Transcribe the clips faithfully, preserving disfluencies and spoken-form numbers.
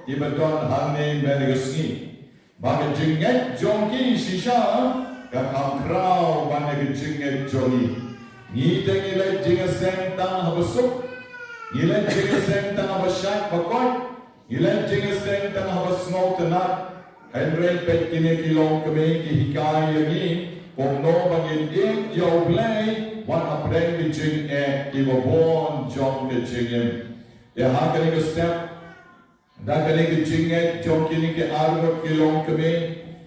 kiba don hangne mynta ka sngi. Ba ka jingngeit jong ki shisha ka kham khraw ban ïa ka jingngeit jong ngi. Ngi te ngi leit jingïaseng tang haba suk, ngi leit jingïaseng tang haba shait ba koit, ngi leit jingïaseng tang haba sngewtynnat. Hynrei peit kine ki longkmie ki hikai ïa ngi kumno ba ngin ïeit ïa U Blei wat hapdeng ki jingeh kiba bun jong ka jingim. Te ha kane ka step, da kane ka jingngeit jong kine ki arngut ki longkmie,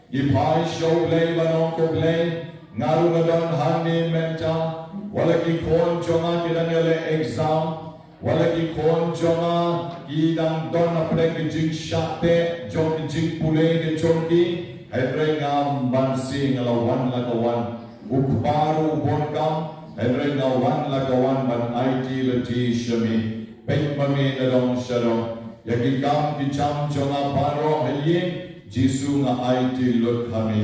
ngi phai sha U Blei ban ong, ko Blei, nga ruh nga don hangne mynta, wat la ki khun jong nga ki dang ïaleh exam, wat la ki khun jong nga ki dang don hapdeng ka jingshah teh jong ka jingpule ka jong ki, hynrei ngam banse, nga la wan la ka wan. U kpa ruh u bun kam, hynrei nga wan la ka wan ban aiti lynti sha me. Peit ma me nadong shadong. Ïa ki kam ki jam jong nga baroh ha ïing, Jisu nga aiti lut ha me.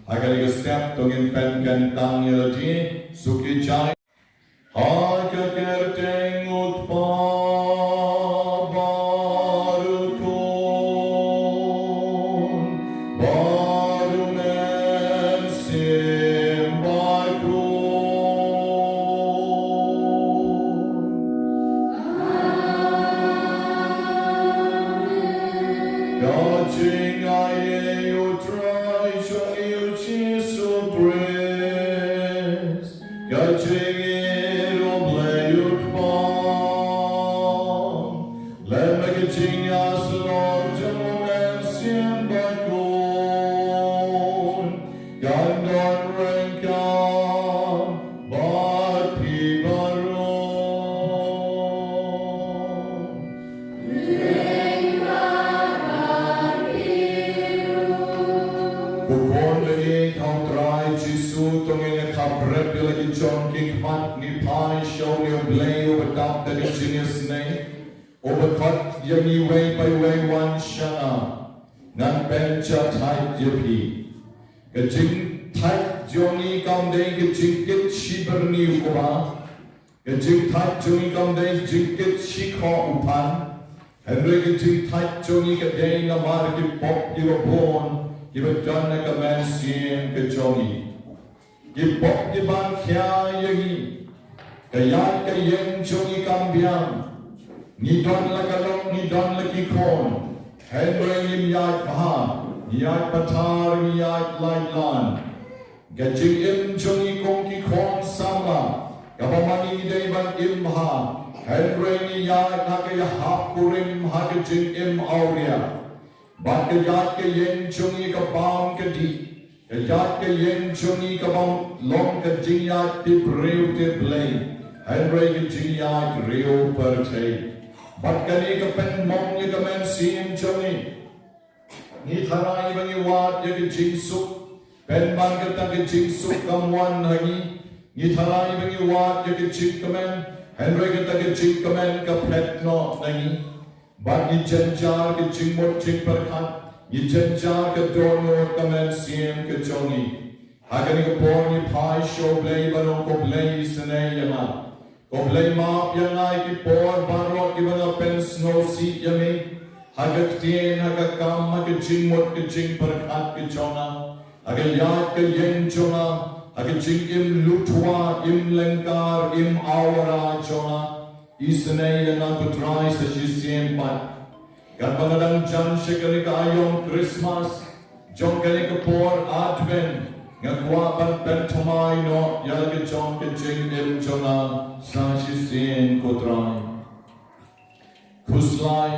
Ha kane ka step to ngin pynkyntang ïa lade, suki jai. Ha ka kyrteng U Kpa bad U Khun bad U Mynsiem Bakhuid. Ka jingaiei U Trai jong ngi U Jisu Khrist, ka jingïeit U Blei U Kpa, lem bad ka jingïasyllok jong U Mynsiem Bakhuid, kan don ryngkat bad phi baroh. Ko khun ba ïeit ha U Trai Jisu, to ngin ïa khapbrep ïa la ki jong ki khmat, ngi phai sha une U Blei uba dap da ka jingïasnei, uba khot ïa ngi wei pa wei, wan sha nga, ngan pynjahthait ïa phi. Ka jingthait jong ngi kam dei ka jingkit shi byrni u kba, ka jingthait jong ngi kam dei jingkit shi khoh u phan, hynrei ka jingthait jong ngi ka dei namar ki pop kiba bun kiba don ha ka mynsiem ka jong ngi. Ki pop kiban khia ïa ngi. Ka ïaid ka ïeng jong ngi kam biang. Ngi don la ka lok, ngi don la ki khun, hynrei ngim ïaid bha. Ngi ïaid pathar, ngi ïaid laitlan. Ka jingim jong ngi kum ki khun samla, kaba ma ngi dei ban im bha, hynrei ngi ïaid ha ka ïahap kurim ha ka jingim awria. Bad ka ïaid ka ïeng jong ngi ka bam ka dih. Ka ïaid ka ïeng jong ngi ka bym long ka jingïaid tip briew tip Blei, hynrei ka jingïaid riew pyrthei. Bad kane ka pynmong ïa ka mynsiem jong ngi. Ngi tharai ba ngi wad ïa ka jingsuk, pynban kata ka jingsuk kam wan ha ngi. Ngi tharai ba ngi wad ïa ka jingkmen, hynrei kata ka jingkmen ka phet noh na ngi. Bad ngi jynjar ka jingmut jingpyrkhat, ngi jynjar ka dohnud ka mynsiem ka jong ngi. Ha kane ka por ngi phai sha U Blei ban ong, ko Blei, isynei ïa nga. Ko Blei, map ïa nga ïa ki por baroh kiba nga pynsngewsih ïa me ha ka ktien, ha ka kam, ha ka jingmut ka jingpyrkhat ka jong nga, ha ka ïaid ka ïeng jong nga, ha ka jingim luthwa, im lyngkar, im awria jong nga. Isynei ïa nga ko Trai sa shisien pat. Katba nga dang jan sha kane ka aïom Christmas, jong kane ka por Advent, nga kwah ban pynthymmai noh ïa la ka jong ka jingim jong nga sa shisien ko Trai. Khuslai,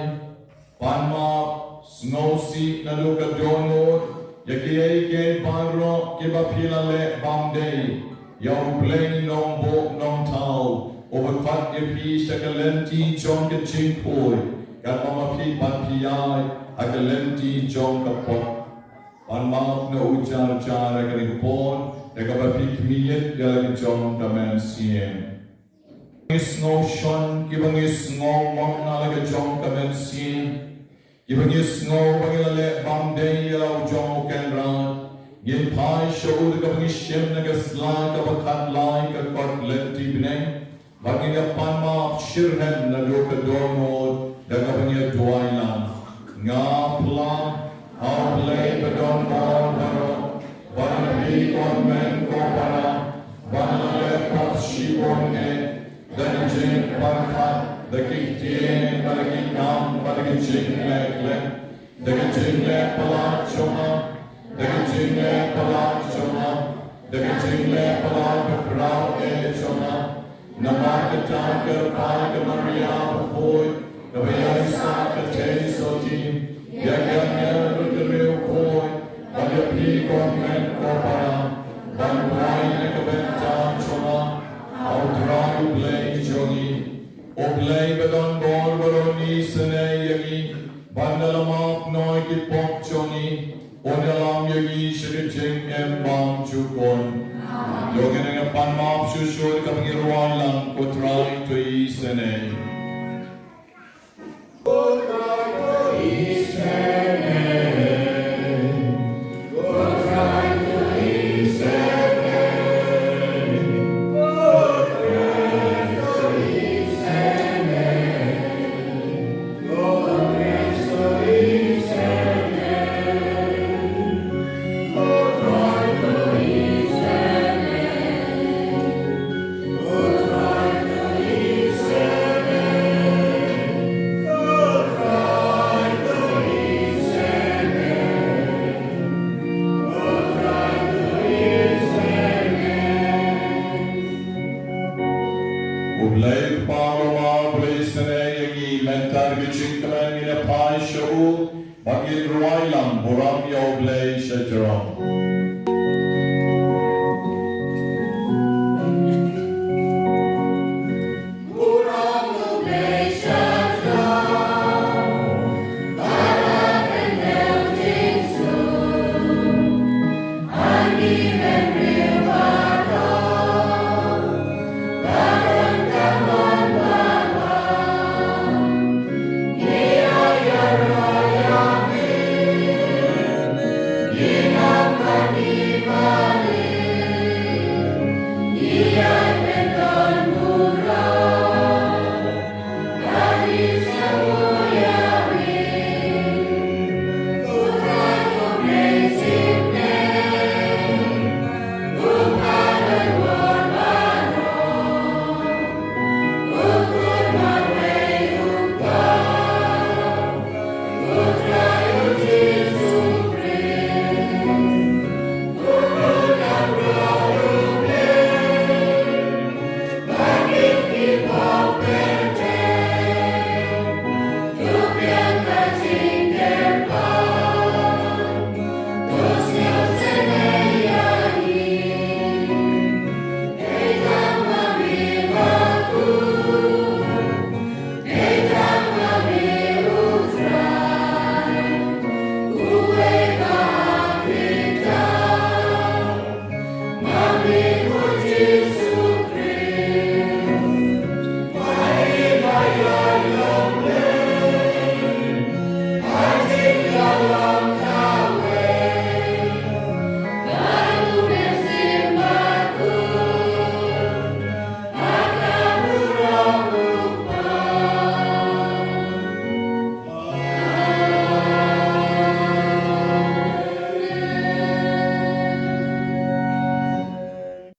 pan map, sngewsih naduh ka dohnud ïa kiei kiei baroh kiba phi la leh bymdei ïa U Blei Nongbuh Nongthaw, uba khot ïa phi sha ka lynti jong ka jingkhuid, katba ma phi pat phi ïaid ha ka lynti jong ka pop. Pan map na u jar jar ha kane ka por, da kaba phi khmih ïa la ka jong ka mynsiem. Ngi sngew shon, kiba ngi sngew mong na la ka jong ka mynsiem, kiba ngi sngew ba ngi la leh bymdei ïa la u jong u Kynrad, ngin phai sha u da kaba ngi shim na ka sla kaba khatlai ka kot lynti bneng, bad ngin ïa pan map shitrhem naduh ka dohnud da kaba ngi ïa duwai lang. Nga pla, A Blei ba don bor baroh, ba na phi kon men ko para, ba na leh pat shibun eh, da ka jingpyrkhat, da ki ktien, ba da ki kam, ba da ki jingleh leh, da ka jingleh palat jong nga, da ka jingleh palat jong nga, da ka jingleh palat ba khraw eh jong nga. Namar kata kyrpad ïa ka Maria bakhuid, kaba ïaisah ka jingsotti, ïa ki angel bad ki riewkhuid, bad ïa phi ko hynmen ko para, ban duwai na ka bynta jong nga ha U Trai U Blei jong ngi. U Blei ba don bor baroh un isynei ïa ngi, bad un da la map noh ïa ki pop jong ngi, un ïalam ïa ngi sha ka jingim bymjukut. To ngin ïa pan map shuh shuh ïa kaba ngi rwai lang, Ko Trai to isynei. U Blei Kpa, U Trai, U Blei, isynei ïa ngi, mynta ha ka jingkmen ngin ïa phai sha u, bad ngin rwai lang, burom ïa U Blei sha jrong.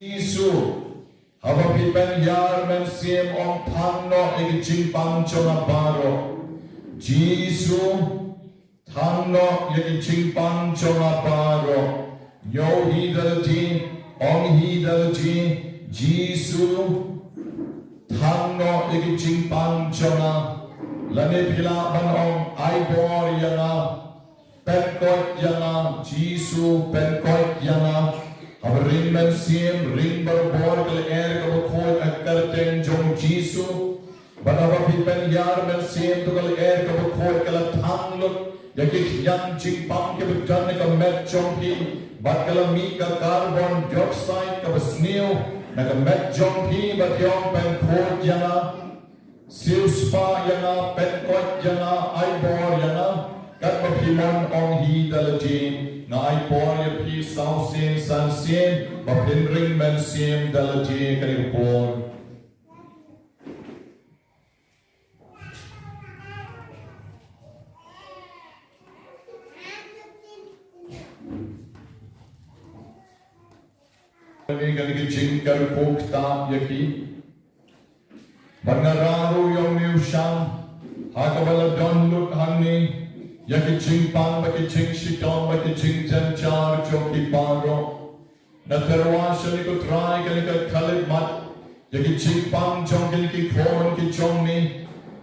Jisu, haba phi pynïar mynsiem, ong, thang noh ïa ki jingpang jong nga baroh. Jisu, thang noh ïa ki jingpang jong nga baroh. Ñiew hi da lade, ong hi da lade, Jisu, thang noh ïa ki jingpang jong nga. Lane phi lah ban ong, ai bor ïa nga. Pynkoit ïa nga, Jisu, pynkoit ïa nga. Haba ring mynsiem, ring barabor, ka lyer kaba khuid ha ka kyrteng jong Jisu. Bad haba phi pynïar mynsiem, to ka lyer kaba khuid ka la thang lut ïa ki khñiang jingpang kiba don ha ka met jong phi. Bad ka la mih ka carbon dioxide kaba sniew na ka met jong phi, bad ki ong, pynkhuid ïa nga. Siewspah ïa nga, pynkoit ïa nga, ai bor ïa nga, katba phi mon, ong hi da lade. Nga ai bor ïa phi saw sien san sien, ba phin ring mynsiem da lade kane ka por. Kane ka jingkyrkhu ktah ïa ki. Bad nga rah ruh ïa une u shang ha kaba la don lut hangne ïa ki jingpang bad ki jingshitom bad ki jingjynjar jong ki baroh. Nga tyrwa sha me ko Trai kane ka khyllipmat ïa ki jingpang jong kine ki khun ki jong me,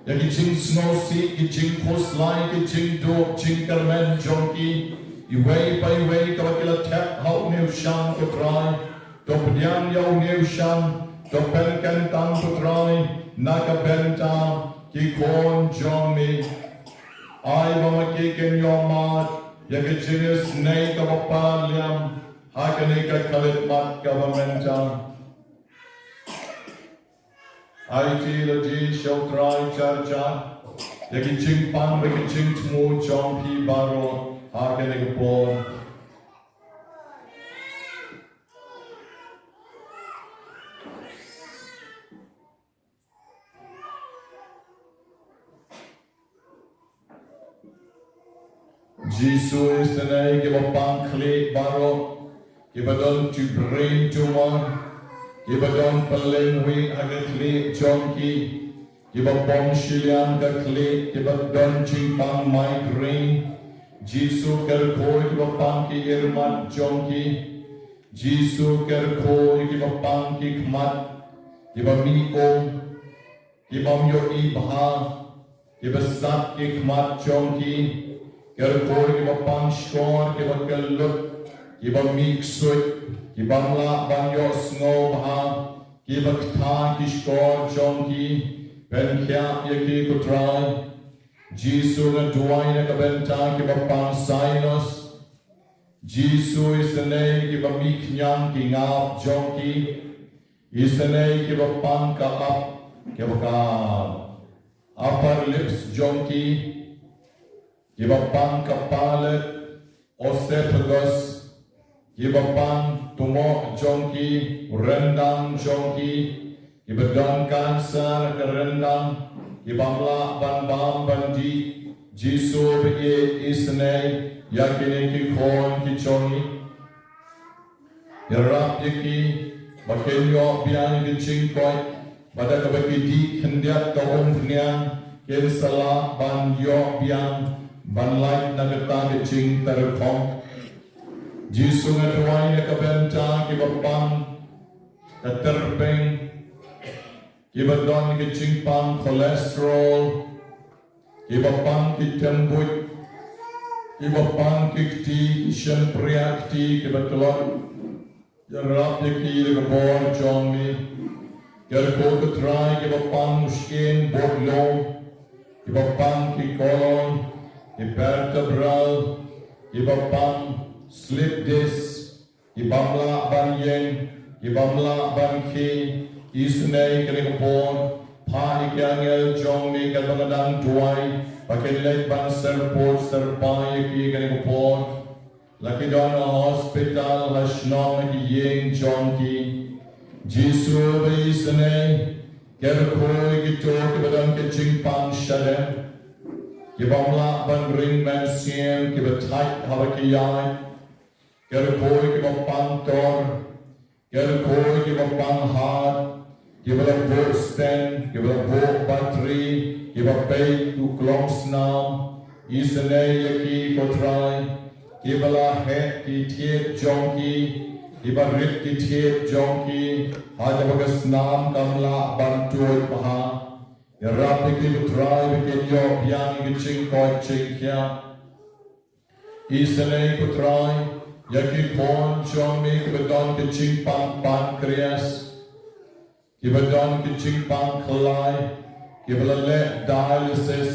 ïa ki jingsngewsih, ki jingkhuslai, ki jingduh jingkyrmen jong ki, iwei pa iwei kaba ki la thep ha une u shang ko Trai. To pdiang ïa une u shang, to pynkyntang ko Trai na ka bynta ki khun jong me. Ai ba ma ki kin ïohmad ïa ka jingisynei kaba parliam ha kane ka khyllipmat kaba mynta. Aiti la ji sha u Trai jar jar ïa ki jingpang bad ki jingthmu jong phi baroh ha kane ka por. Jisu, isynei kiba pang khlieh baroh, kiba don brain tumor, kiba don pylleng wieh ha ka khlieh jong ki, kiba pom shiliang ka khlieh, kiba don jingpang migraine. Jisu, kyrkhu ïa kiba pang ki irmat jong ki. Jisu, kyrkhu ïa kiba pang ki khmat, kiba mih um, kiba ym ïohi bha, kiba sat ki khmat jong ki. Kyrkhu ïa kiba pang shkor, kiba kyllut, kiba mih ksuid, kiba ym lah ban ïohsngew bha, kiba ktah ki shkor jong ki. Pynkhiah ïa ki ko Trai. Jisu, nga duwai na ka bynta kiba pang sinus. Jisu, isynei kiba mih khñiang ki ngap jong ki. Isynei kiba pang ka ap, kiba ka upper lips jong ki, kiba pang ka palate, oesophagus, kiba pang tumok jong ki, ryndang jong ki, kiba don cancer ka ryndang, kiba ym lah ban bam ban dih. Jisu, ba ïeit, isynei ïa kine ki khun ki jong ngi. Ïarap ïa ki ba kin ïoh biang ïa ki jingkoit, ba da kaba ki dih khyndiat ka umphniang kin sa lah ban ïoh biang ban lait na kata ka jingtyrkhong. Jisu, nga duwai na ka bynta kiba pang ka tyrpeng, kiba don ki jingpang cholesterol, kiba pang ki tymbuit, kiba pang ki kti, ki shympriah kti kiba tlot. Ïarap ïa ki da ka bor jong me. Kyrkhu ko Trai kiba pang u shken bad lum, kiba pang ki colon, ki vertebral, kiba pang slip disc, kiba ym lah ban ïeng, kiba ym lah ban khie. Isynei kane ka por, phah ïa ki angel jong me katba nga dang duwai ba kin leit ban syrpud syrpai ïa ki kane ka por. La ki don ha hospital, ha shnong, ha ki ïing jong ki. Jisu, ba isynei, kyrkhu ïa kito kiba don ki jingpang shadem, kiba ym lah ban ring mynsiem, kiba thait haba ki ïaid. Kyrkhu ïa kiba pang tor, kyrkhu ïa kiba pang heart, kiba la buh stent, kiba la buh battery, kiba peit u klong snam. Isynei ïa ki ko Trai, kiba la heh ki thied jong ki, kiba rit ki thied jong ki ha kaba ka snam kam lah ban tuid bha. Ïarap ïa ki ko Trai ba kin ïoh biang ïa ki jingkoit jingkhiah. Isynei ko Trai ïa ki khun jong me kiba don ki jingpang pancreas, kiba don ki jingpang khlai, kiba la leh dialysis.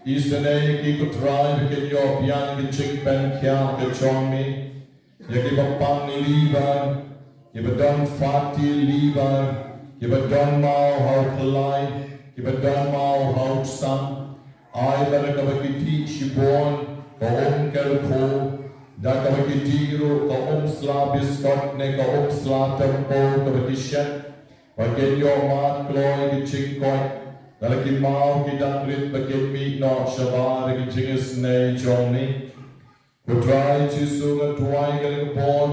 Isynei ïa ki ko Trai ba kin ïoh biang ïa ki jingpynkhiah ka jong me. Ïa kiba pang liver, kiba don fatty liver, kiba don maw ha u khlai, kiba don maw ha u ksang. Ai ba da kaba ki dih shibun ka um kyrkhu, da kaba ki dih ruh ka um sla biskot ne ka um sla tympew kaba ki shet, ba kin ïoh mad kloi ki jingkoit. Da la ki maw ki dang rit ba kin mih noh shabar da ki jingisynei jong me. Ko Trai Jisu, nga duwai kane ka por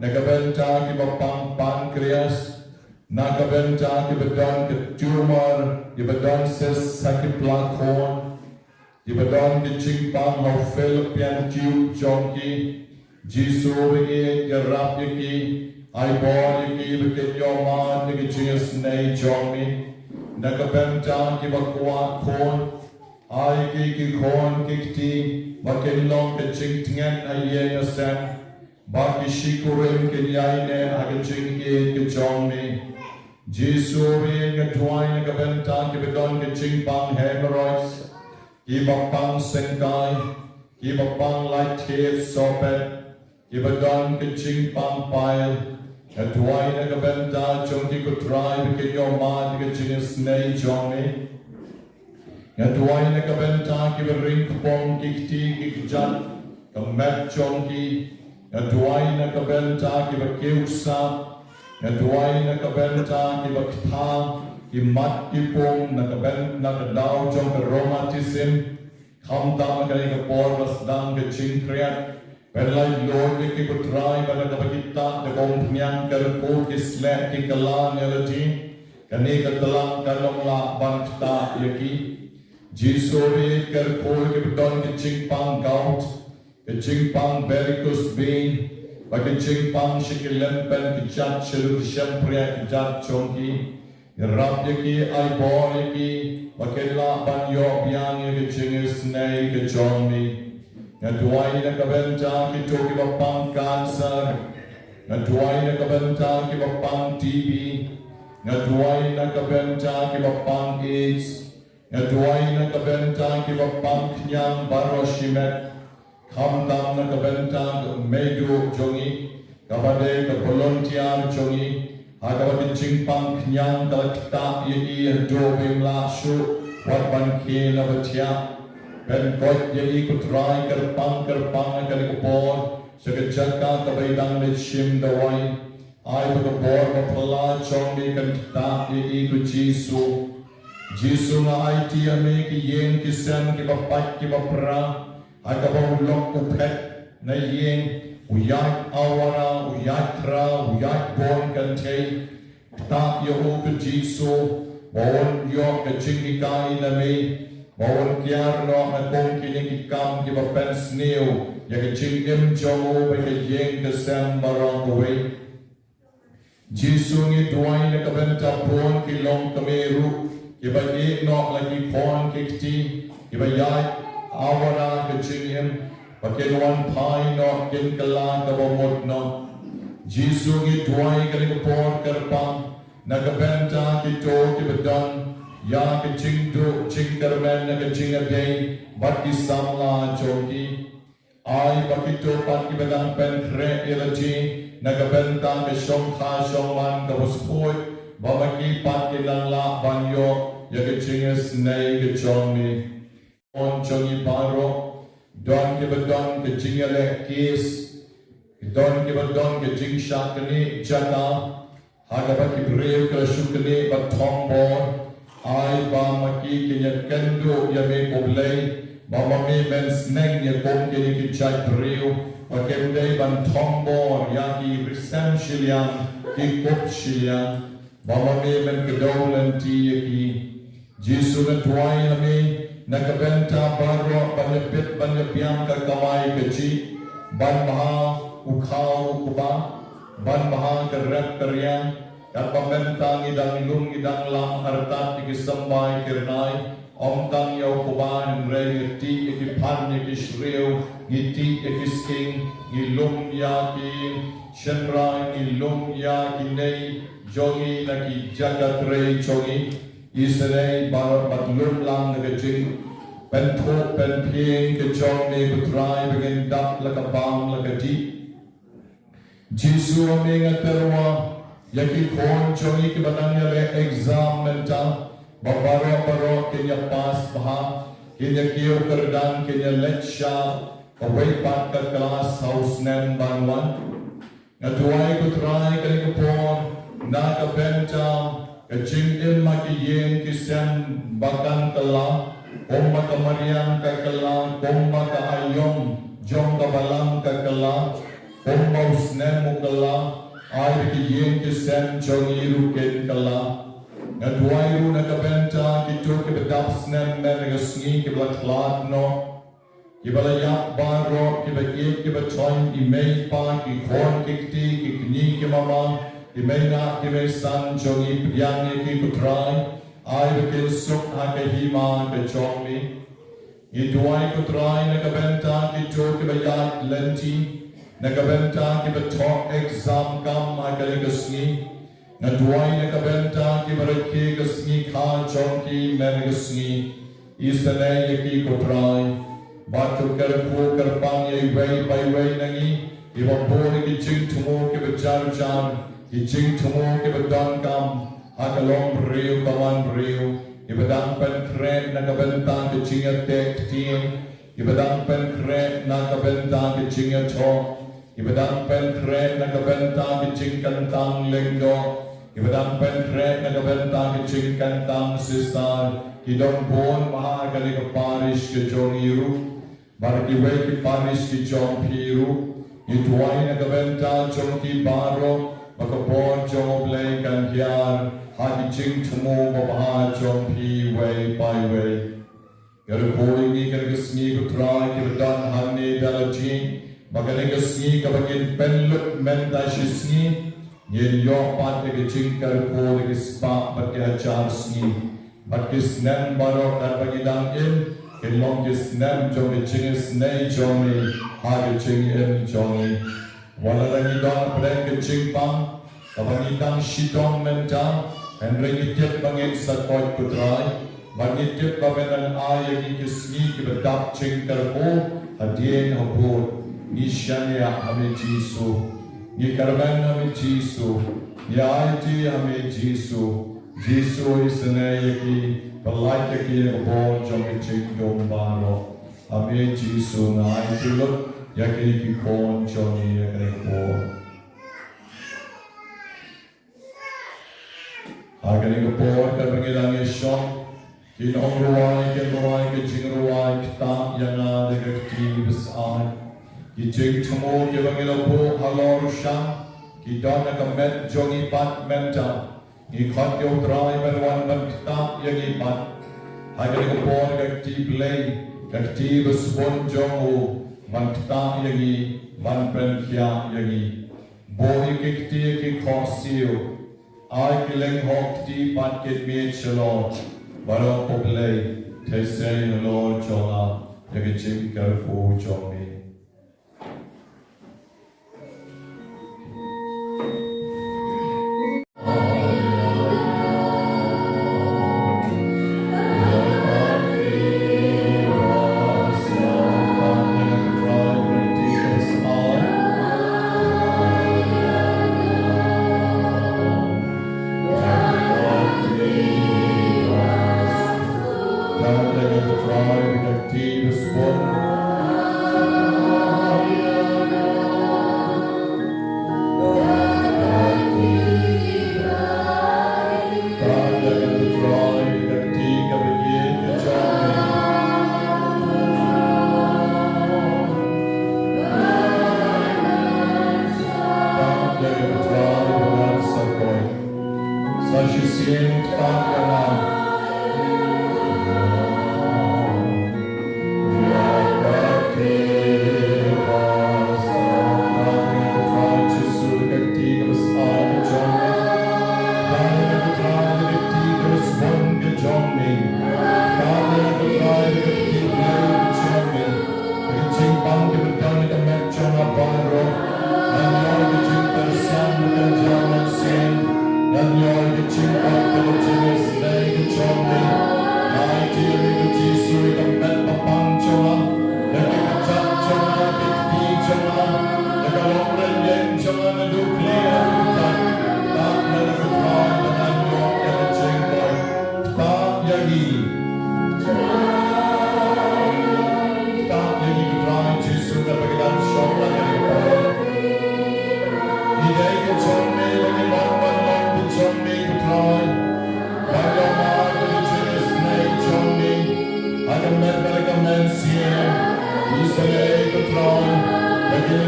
Na ka bynta kiba pang pancreas, na ka bynta kiba don ka tumor, kiba don cyst ha ki pla khun, kiba don ki jingpang ha u fallopian tube jong ki, Jisu ba ïeit, ïarap ïa ki, ai bor ïa ki ba kin ïoh mad na ka jingisynei jong me. Na ka bynta kiba kwah khun, ai ki ki khun ki kti ba kin long ka jingtngen ha ïing ha sem, ba ki shikurim kin ïaineh ha ka jingïeit ka jong me. Jisu ba ïeit, nga duwai na ka bynta kiba don ka jingpang hemorrhoids, kiba pang syngkai, kiba pang lait thied sohpet, kiba don ka jingpang pile. Nga duwai na ka bynta jong ki, ko Trai, ba kin ïoh mad na ka jingisynei jong me. Nga duwai na ka bynta kiba ring kpoh, ki kti ki kjat, ka met jong ki. Nga duwai na ka bynta kiba kiew sap. Nga duwai na ka bynta kiba ktah, ki mat ki pung, na ka byn, na ka daw jong ka rheumatism. Khamtam ha kane ka por ba sdang ka jingkhriat, pynlait lut ïa ki, ko Trai, ba na kaba ki ktah da ka umphniang, kyrkhu ki sleh ki kylla, ïa lade kane ka tlang kan ym lah ban ktah ïa ki. Jisu ba ïeit, kyrkhu ïa kiba don ka jingpang gout, ka jingpang varicose vein, bad ka jingpang sha ki lympen kjat, sha ki shympriahkjat jong ki. Ïarap ïa ki, ai bor ïa ki ba kin lah ban ïoh biang ïa ka jingisynei ka jong me. Nga duwai na ka bynta kito kiba pang cancer. Nga duwai na ka bynta kiba pang T B. Nga duwai na ka bynta kiba pang AIDS. Nga duwai na ka bynta kiba pang khñiang baroh shimet. Khamtam na ka bynta ka meiduh jong ngi, kaba dei ka volunteer jong ngi, ha kaba ka jingpang khñiang ka la ktah ïa i haduh ba im lah shuh wat ban khie na ba thiah. Pynkoit ïa i, ko Trai, kyrpang kyrpang ha kane ka por sha ka jaka kaba i dang leit shim dawai. Ai ba ka bor ba phylla jong me kan ktah ïa i, ko Jisu. Jisu, nga aiti ïa me ki ïing ki sem kiba pait kiba pra, ha kaba u lok u phet na ïing, u ïaid awara, u ïaid thra, u ïaid bun kynthei. Ktah ïa u, ko Jisu, ba un ïoh ka jinghikai na me, ba un kiar noh na kum kine ki kam kiba pynsniew ïa ka jingim jong u bad ka ïing ka sem baroh kawei. Jisu, ngi duwai na ka bynta bun ki longkmie ruh, kiba ïeh noh la ki khun ki kti, kiba ïaid awara ka jingim, ba kin wan phai noh, kin kylla kaba mut noh. Jisu, ngi duwai kane ka por kyrpang na ka bynta kito kiba don ïa ka jingduh jingkyrmen na ka jingïadei bad ki samla jong ki. Ai ba kito pat kiba dang pynkhreh ïa lade na ka bynta ka shongkha shongman kaba spuid, ba ma ki pat kin nang lah ban ïoh ïa ka jingisynei ka jong me. Khun jong ngi baroh, don kiba don ka jingïaleh case, don kiba don ka jingshah knieh jaka, ha kaba ki briew ki la shu knieh bad thombor. Ai ba ma ki kin ïakynduh ïa me, ko Blei, ba ma me men sneng ïa kum kine ki jait briew, ba kim dei ban thombor ïa ki rysem shiliang, ki kup shiliang, ba ma me men kdew lynti ïa ki. Jisu, nga duwai ha me na ka bynta baroh ban ïapit ban ïabiang ka kamai kajih, ban bha u khaw u kba, ban bha ka rep ka riang. Katba mynta ngi dang lum ngi dang lam artat ïa ki symbai kyrnai, ym tang ïa u kba hynrei ngi tih ïa ki phan ïa ki shriew, ngi tih ïa ki sking, ngi lum ïa ki shynrai, ngi lum ïa ki nei jong ngi na ki jaka trei jong ngi. Isynei baroh bad lum lang na ka jingpynthuh pynphieng ka jong me, ko Trai, ba ngin dap la ka bam la ka dih. Jisu, ha me nga tyrwa ïa ki khun jong ngi kiba nang ïaleh exam mynta, ba baroh baroh kin ïa pass bha, kin ïa kiew kyrdan, kin ïa leit sha kawei pat ka klas ha u snem ban wan. Nga duwai, ko Trai, kane ka por na ka bynta ka jingim ha ki ïing ki sem ba kan kylla, kumba ka mariang ka kylla, kumba ka aïom jong ka balang ka kylla. Kumba u snem u kylla, ai ba ki ïing ki sem jong ngi ruh kin kylla. Nga duwai ruh na ka bynta kito kiba dap snem mynne ka sngi kiba la khlad noh, kiba la ïap baroh, kiba ïeit kiba thoiñ, i mei i pa, ki khun ki kti, ki kñi ki mama, ki mei ngah ki mei san jong ngi, pdiang ïa ki ko Trai, ai ba kin suk ha ka hima ka jong me. Ngi duwai ko Trai na ka bynta kito kiba ïaid lynti, na ka bynta kiba thoh exam kam ha kane ka sngi. Nga duwai na ka bynta kiba rakhe ka sngi kha jong ki mynne ka sngi. Isynei ïa ki ko Trai. Bad to kyrkhu kyrpang ïa iwei pa iwei na ngi, kiba buh ïa ki jingthmu kiba jar jar, ki jingthmu kiba donkam ha ka longbriew ka manbriew, kiba dang pynkhreh na ka bynta ka jingïateh ktien, kiba dang pynkhreh na ka bynta ka jingïathoh, kiba dang pynkhreh na ka bynta ka jingkyntang lyngdoh, kiba dang pynkhreh na ka bynta ka jingkyntang shisar, ki don bun bha ha kane ka parish ka jong ngi ruh. Bad kiwei ki parish ki jong phi ruh, ngi duwai na ka bynta jong ki baroh, ba ka bor jong U Blei kan hiar ha ki jingthmu babha jong phi iwei pa iwei. Kyrkhu ïa ngi kane ka sngi ko Trai, kiba don hangne da lade, ba kane ka sngi kaba ngin pynlut mynta shi sngi, ngin ïoh pat ïa ka jingkyrkhu da ki spah bad ki hajar sngi. Bad ki snem baroh katba ngi dang im, kin long ki snem jong ka jingisynei jong me ha ka jingim jong ngi. Wat la ngi don hapdeng ka jingpang kaba ngi dang shitom mynta, hynrei ngi tip ba ngin sa koit ko Trai. Bad ngi tip ba men nang ai ïa ngi ki sngi kiba dap jingkyrkhu hadien habud. Ngi shaniah ha me Jisu. Ngi kyrmen ha me Jisu. Ngi aiti ha me Jisu. Jisu, isynei ïa ki, pyllait ïa ki na ka bor jong ka jingdum baroh. Ha me Jisu nga aiti lut ïa kine ki khun jong ngi ha kane ka por. Ha kane ka por kaba ngi dang ïashong, ki nongrwai kin rwai ka jingrwai Ktah ïa nga da ka kti basai. Ki jingthmu kiba ngi la buh halor u shang, ki don ha ka met jong ngi pat mynta. Ngi khot ïa u Trai ban wan ban ktah ïa ngi pat. Ha kane ka por ka kti Blei, ka kti basbun jong u, ban ktah ïa ngi, ban pynkhiah ïa ngi. Buh ïa ki kti ki khohsiew. Ai ki lyngngoh kti pat kin miet shalor. Baroh, ko Blei, theh seiñ halor jong nga ïa ka jingkyrkhu jong me. Sa shisien ktah ïa nga. Ngan ïoh ïa ka jingpyrsad ba kan jia mynsiem. Ngan ïoh ïa ka jingpyrsad ba kan jia mynsiem ka jong me. Nga aiti ïa me ko Jisu ïa ka met ba pang jong nga, ïa ka kjat jong nga, ïa ka kti jong nga, ïa ka longrynieng jong nga naduh khlieh haduh kjat. Ktah ïa nga ko Trai ba ngan ïoh ïa ka jingkoit. Ktah ïa ngi. Ktah ïa ngi ko Trai Jisu, katba ngi dang shong ha kane ka por. Ngi dei ki jong me, ngi mon ban long ki jong me ko Trai.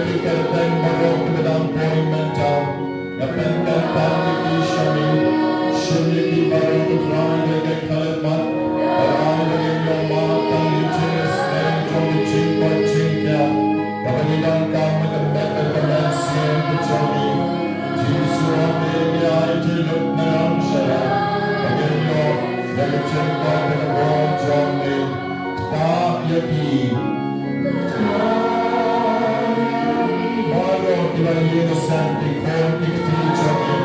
Ki kyrteng baroh kiba dang poi mynta, nga pynkyntang ïa ki sha me. Shim ïa ki baroh, ko Trai, da ka khyllipmat. Bad ai ba ngin ïoh mad tang ïa ka jingïaseng jong ka jingkoit jingkhiah, kaba ngi donkam na ka met bad ka mynsiem ka jong ngi. Jisu, ha me ngi aiti lut na ngi sharai, ba ngin ïoh ïa ka jingkoit bad ka bor jong me. Ktah ïa ki. Baroh kiba ïeng shen, ki khun ki kti jong ngi,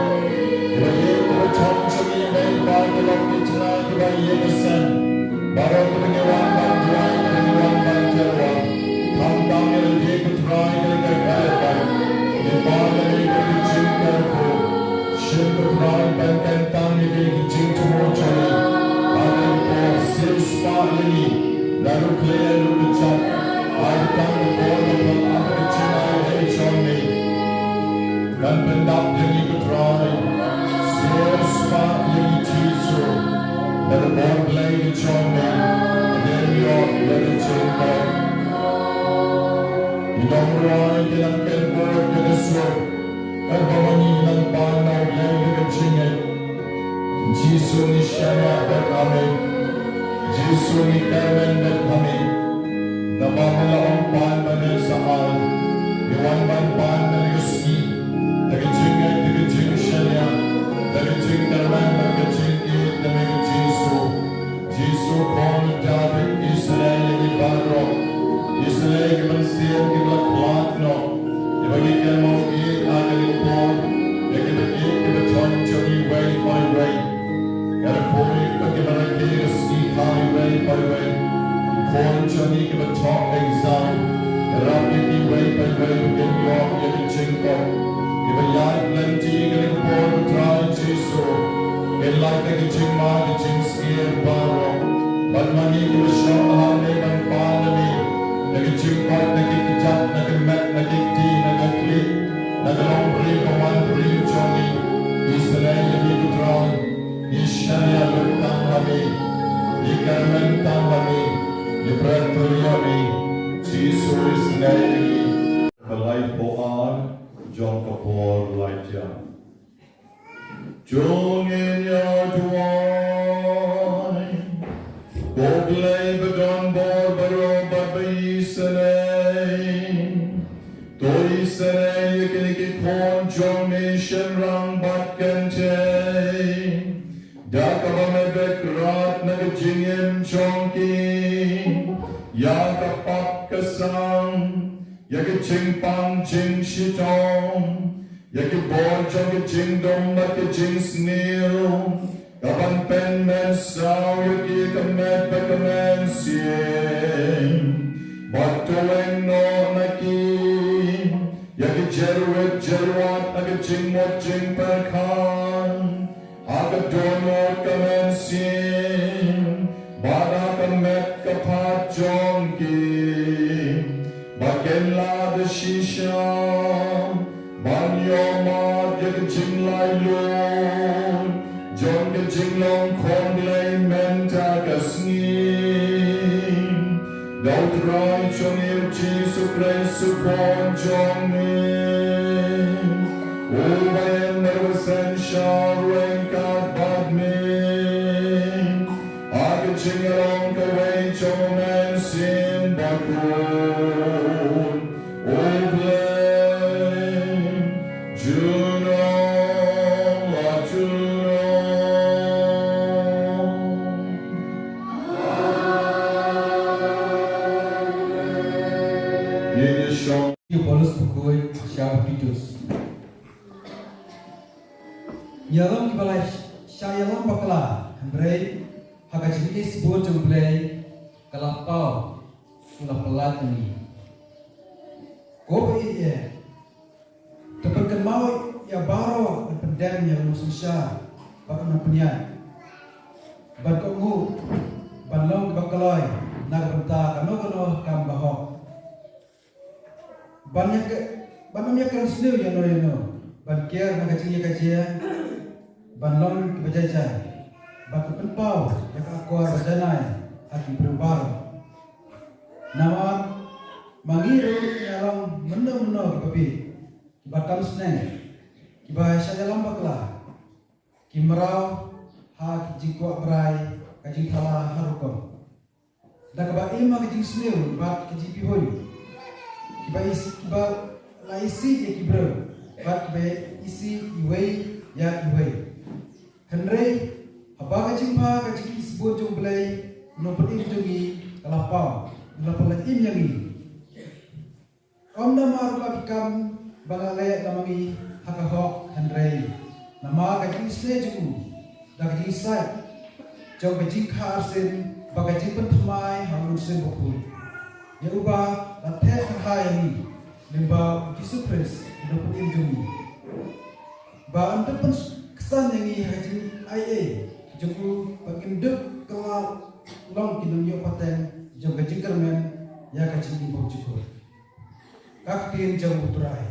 kiba ïeit kiba chong jong ngi, mei ba ki long ki tnga kiba ïeng shen. Baroh kiba ngi wan ban duwai, kiba ngi wan ban tyrwa, khamtam ïa lade, ko Trai, ïa ka kyrdan, ngi pan ïa me ka jingkyrkhu. Shim, ko Trai, pynkyntang ïa ki jingthmu jong ngi. Ban ïa ka por, siewspah ïa ngi na ruh khlei ruh kjat. Ai tang ka por, na ka jingai jong me. Kan pyndap ïa ngi, ko Trai. Siewspah ïa ngi, Jisu, na ka bor Blei ka jong me. Ngin ïoh ïa ka jingkoit. Ki nongrwai ki nang kyrkhu ïa ka sur, katba ma ngi nang pan na U Blei da ka jingngeit. Jisu, ngi shaniah bad ha me. Jisu, ngi kyrmen bad ha me. Naba me la ong, pan bad me sa ai. Ngi wan ban pan na ka sngi da ka jingngeit, da ka jingshaniah, da ka jingkyrmen bad ka jingïeit na me, Jisu. Jisu, khun David, isynei ïa ngi baroh. Isynei ïa ki mynsiem kiba la khlad noh, kiba ngi kynmaw ïa ka lynti, ïa kiba ïeit kiba chong jong ngi iwei pa iwei. Ka rkhoi bad kiba rakhe ka sngi kha iwei pa iwei. Ki khun jong ngi kiba thoh exam, ïarap ïa ki iwei pa iwei ba kin ïoh ïa ka jingkoit. Kiba ïaid lynti ha kane ka por, ko Trai Jisu, kin lait da ka jingma ka jing sngewbha baroh. Bad ma ngi kiba shong ha me ban pan na me, na ka jingkoit, na ki kjat, na ka met, na ki kti, na ka khlieh, na ka long briew ka wan briew jong ngi, isynei ïa me, ko Trai. Ngi shaniah lut tang ha me, ngi kyrmen tang ha me, ngi pyrkhat ïa me, Jisu, isynei ïa ngi. Ba laiphew ar jong ka por Elijah. To ngin ïa duwai, ko Blei ba don bor baroh bad ba isynei. To isynei ïa kine ki khun jong me shynrang bad kynthei, da kaba me bek rat na ka jingim jong ki, ïa ka pap ka sang, ïa ka jingpang jingshitom, ïa ki bor jong ka jingdum bad ka jingsniew, ka ban pynmynsaw ïa ki ha ka met bad ka mynsiem, bad to weng noh na ki ïa ki jerwit jerwat ha ka jingmut jingpyrkhat, ha ka dohnud ka mynsiem, bad ha ka met ka phad jong ki, ba kin lah da shisha ban ïoh mad ïa ka jinglaitluid jong ka jinglong khun Blei mynta ka sngi. Da U Trai jong ngi U Jisu Khrist U Khun jong me, uba ïeng bad uba synshar ryngkat bad me, ha ka jingïalong kawei jong U Mynsiem Bakhuid, U Blei, junom la junom. Ngin ïa shong. Ïa Paulus bakhuid sha u Titus. Ïalong kiba la shah ïalam bakla, hynrei ha ka jingisbun jong U Blei ka la paw, u la pyllait ïa ngi. Ko ba ïeit, to pynkynmaw ïa baroh, ban pyndem ïa u nongsynshar bad u nongpynïaid, bad kohnguh ban long kiba kloi na ka bynta kano kano ka kam bahok. Ban ïa ka, ban ym ïa kren sniew ïano ïano, ban kiar na ka jingïakajia, ban long kiba jai jai, bad ban pynpaw ïa ka akor ba janai ha ki briew baroh. Namar Ma ngi ruh ngi long mynno mynno kiba bieit, kiba tam sneng, kiba shah ïalam bakla, ki mraw ha ki jingkwah brai ka jingthala ha rukom. Da kaba im ha ka jingsniew bad ka jingpihuiñ, kiba is, kiba la isih ïa ki briew bad kiba isih iwei ïa iwei. Hynrei haba ka jingbha ka jingisbun jong U Blei U Nongpynim jong ngi ka la paw, la pynlait im ïa ngi. Ym namar ba ki kam ba nga leh na ma ngi ha ka hok, hynrei namar ka jingisynei jong u, da ka jingshai jong ka jingkha arsien bad ka jingpynthymmai ha u Mynsiem Bakhuid, ïa uba la theh kyrhai ïa ngi lyngba U Jisu Khrist U Nongpynim jong ngi. Ba un da pynksan ïa ngi ha ka jingaiei jong u, ba ngin dup kylla long ki nongïoh pateng jong ka jingkyrmen ïa ka jingim bymjukut. Ka ktien jong U Trai.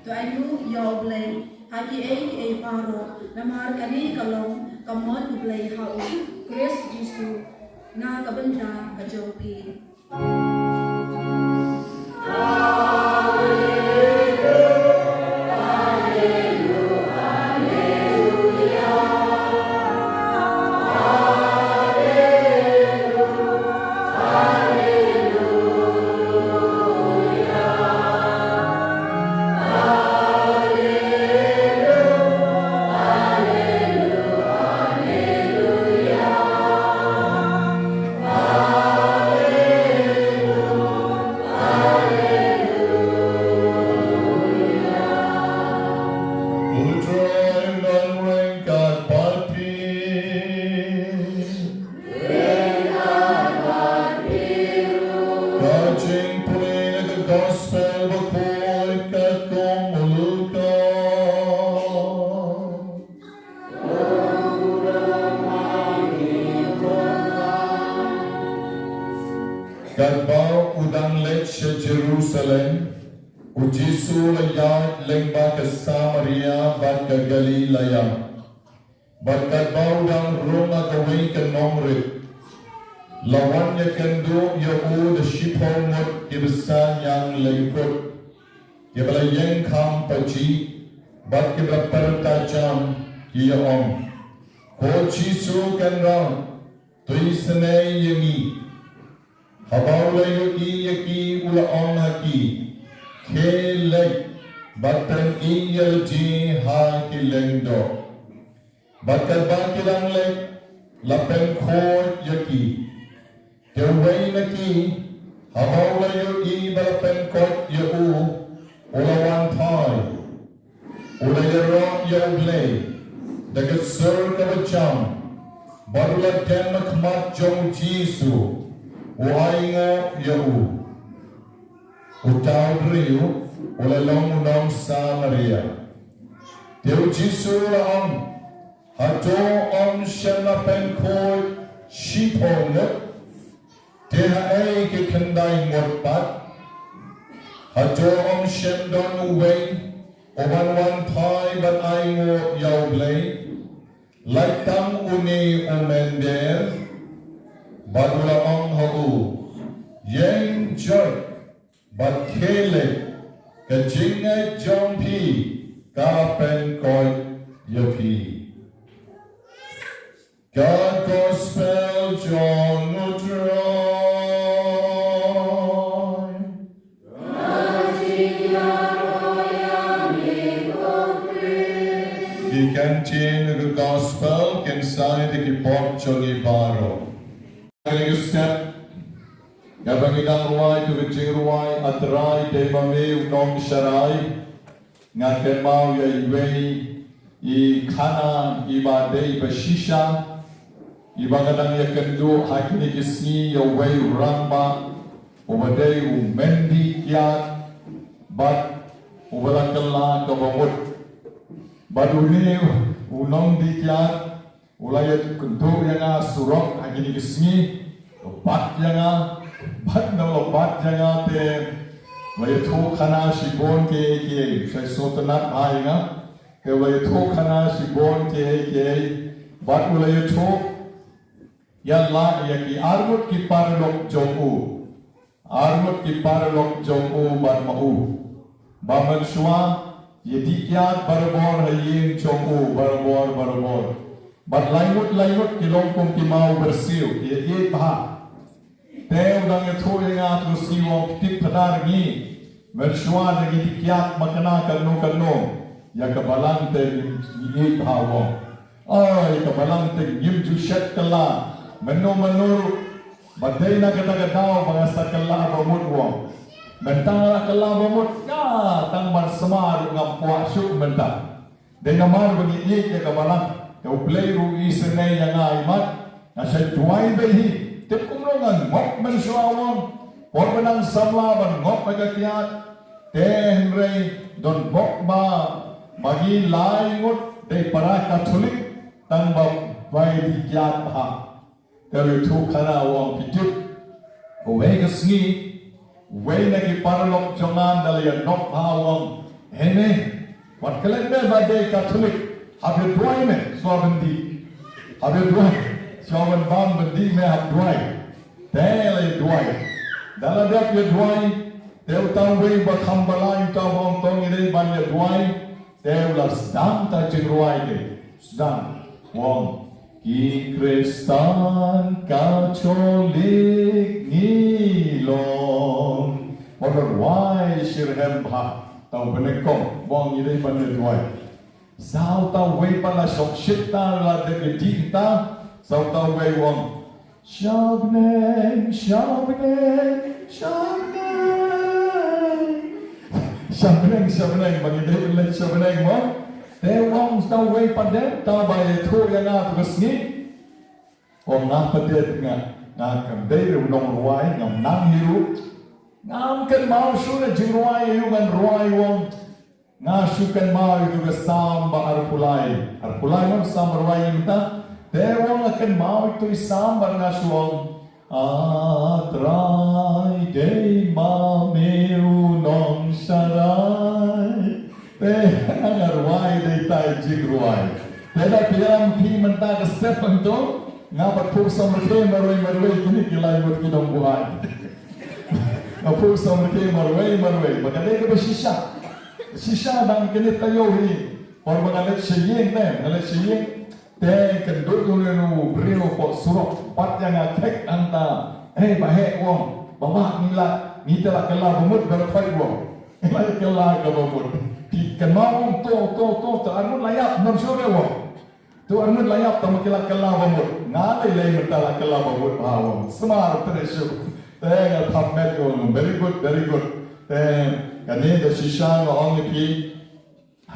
To ainguh ïa U Blei ha kiei kiei baroh, namar kane ka long ka mon U Blei ha U Khrist Jisu na ka bynta ka jong phi. U Trai un don ryngkat bad phi. Ka jingpule na ka Gospel Bakhuid katkum u Lukas. Katba u dang leit sha Jerusalem, u Jisu u la ïaid lyngba ka Samaria bad ka Galilaia. Bad katba u dang rung ha kawei ka nongrit, la wan ïakynduh ïa u da shiphew ngut kiba sah ñianglyngkut, kiba la ïeng kham pajih bad kiba la pyrta jam, ki ïa ong, Ko Jisu Kynrad, to isynei ïa ngi. Haba u la ïohi ïa ki, u la ong ha ki, Khie leit bad pyni ïa lade ha ki lyngdoh. Bad katba ki dang leit, la pynkhuid ïa ki. Te uwei na ki, haba u la ïohi ba la pynkhuid ïa u, u la wan phai. U la ïaroh ïa U Blei da ka sur kaba jam, bad u la dem ha khmat jong u Jisu, u ainguh ïa u. Uta u briew U la long u nong Samaria. Te u Jisu u la ong, hato ym shym la pynkhuid shiphew ngut? Te haei ki khyndai ngut pat? Hato ym shym don uwei uban wan phai bad ainguh ïa U Blei? Lait tang une u mynder. Bad u la ong ha u, ïeng joit bad khie leit, ka jingngeit jong phi ka la pynkoit ïa phi. Ka Gospel jong U Trai. Ki kyntien ka Gospel kin sa ïa ki pop jong ngi baroh. Kane ka step, kaba ngi dang rwai ïa ka jingrwai, A Trai dei ma me u nongsharai. Nga kynmaw ïa iwei i khana iba dei ba shisha, iba nga dang ïakynduh ha kine ki sngi ïa uwei u rangbah uba dei u myndih kiad bad uba la kylla kaba mut. Bad une u nongdih kiad u la ïakynduh ïa nga surok ha kine ki sngi, u la bat ïa nga, bad ynda u la bat ïa nga te u la ïathuh khana shibun kiei kiei, u shait sngewtynnat bha ïa nga. Te u la ïathuh khana shibun kiei kiei, bad u la ïathuh ïa la ïa ki arngut ki paralok jong u. Arngut ki paralok jong u bad ma u, ba mynshuwa ïa dih kiad barabor ha ïing jong u, barabor, barabor. Bad lai ngut, lai ngut ki long kum ki maw byrsiw, ki ïaieit bha. Te u dang ïathuh ïa nga, to sngewthuh, tip phadar ngi, mynshuwa da ngi dih kiad makna kano kano, ïa ka balang te ngi ïaieit bha, u ong. Oi, ka balang te ngim ju shet kylla. Mynno mynno ruh ba dei na kata ka daw ba nga sa kylla ba mut, u ong. Mynta nga la kylla ba mut, ka tang ban sumar ruh ngam kwah shuh mynta. Dei namar ba ngi ïeit ïa ka balang. Te U Blei ruh u isynei ïa nga imat. Nga shait duwai beit hi. Tip kumno nga ngop mynshuwa, u ong. Por ba nang samla ban ngop ha ka kiad. Te hynrei don bok ba ma ngi lai ngut dei para Katholik. Tang ba bai dih kiad bha. Te u ïathuh khana u ong, phi tip, kawei ka sngi, uwei na ki paralok jong nga ynda la ïanop bha u ong, hei me, wat klet me ba dei Katholik, hap ïa duwai me shuwa ban dih. Hap ïa duwai shuwa ban bam ban dih me, hap duwai. Te la ïa duwai. Ynda la dep ïa duwai, te uta uwei ba kham balai, uta u ong to ngi dei ban ïa duwai. Te u la sdang ta jingrwai te, sdang, u ong, ki Khristan Katholik ngi long. Wat la rwai shitrhem bha, ta u banyngkong, u ong ngi dei ban ïa duwai. Sa uta uwei pat la shong shit ta, la dep ïa dih ta, sa uta uwei u ong, sha bneng, sha bneng, sha bneng. Sha bneng, sha bneng, ba ngi dei ban leit sha bneng mo. Te u ong uta uwei pat, te uta uba ïathuh ïa nga tu ka sngi, u ong, nga pat te nga, nga kam dei re u nongrwai, ngam nang hi ruh. Ngam kynmaw shuh na jingrwai aïu ngan rwai, u ong. Nga shu kynmaw ïa ka Salm ba arphew lai. Arphew lai mo Salm ba rwai mynta. Te u ong nga kynmaw ïa ka Salm ba nga shu ong, A Trai dei ma me u nongsharai. Te nga rwai dei tai jingrwai. Te da phi ïalam phi mynta ka step hangto, nga pat phuh samrkhie marwei marwei kine ki lai ngut ki nongbuaid. Nga phuh samrkhie marwei marwei. Ba ka dei kaba shisha. Shisha dang kine taïew hi. Por ba nga leit sha ïing ne, nga leit sha ïing. Te kynduh une u briew hapoh surok, bat ïa nga thik hangta. Hei, ba heh, u ong. Baba, ngi la, ngi te la kylla ba mut baroh khoit, u ong. Ngi la kylla ka ba mut. Te kynmaw, u ong, to, to, to, to arngut la ïap, ym shym re, u ong. To arngut la ïap, tang ma ki la kylla ba mut. Nga lei lei mynta la kylla ba mut bha, u ong. Smart, te shu. Te nga thap met, u ong, very good, very good. Te kane da shisha nga ong ïa phi.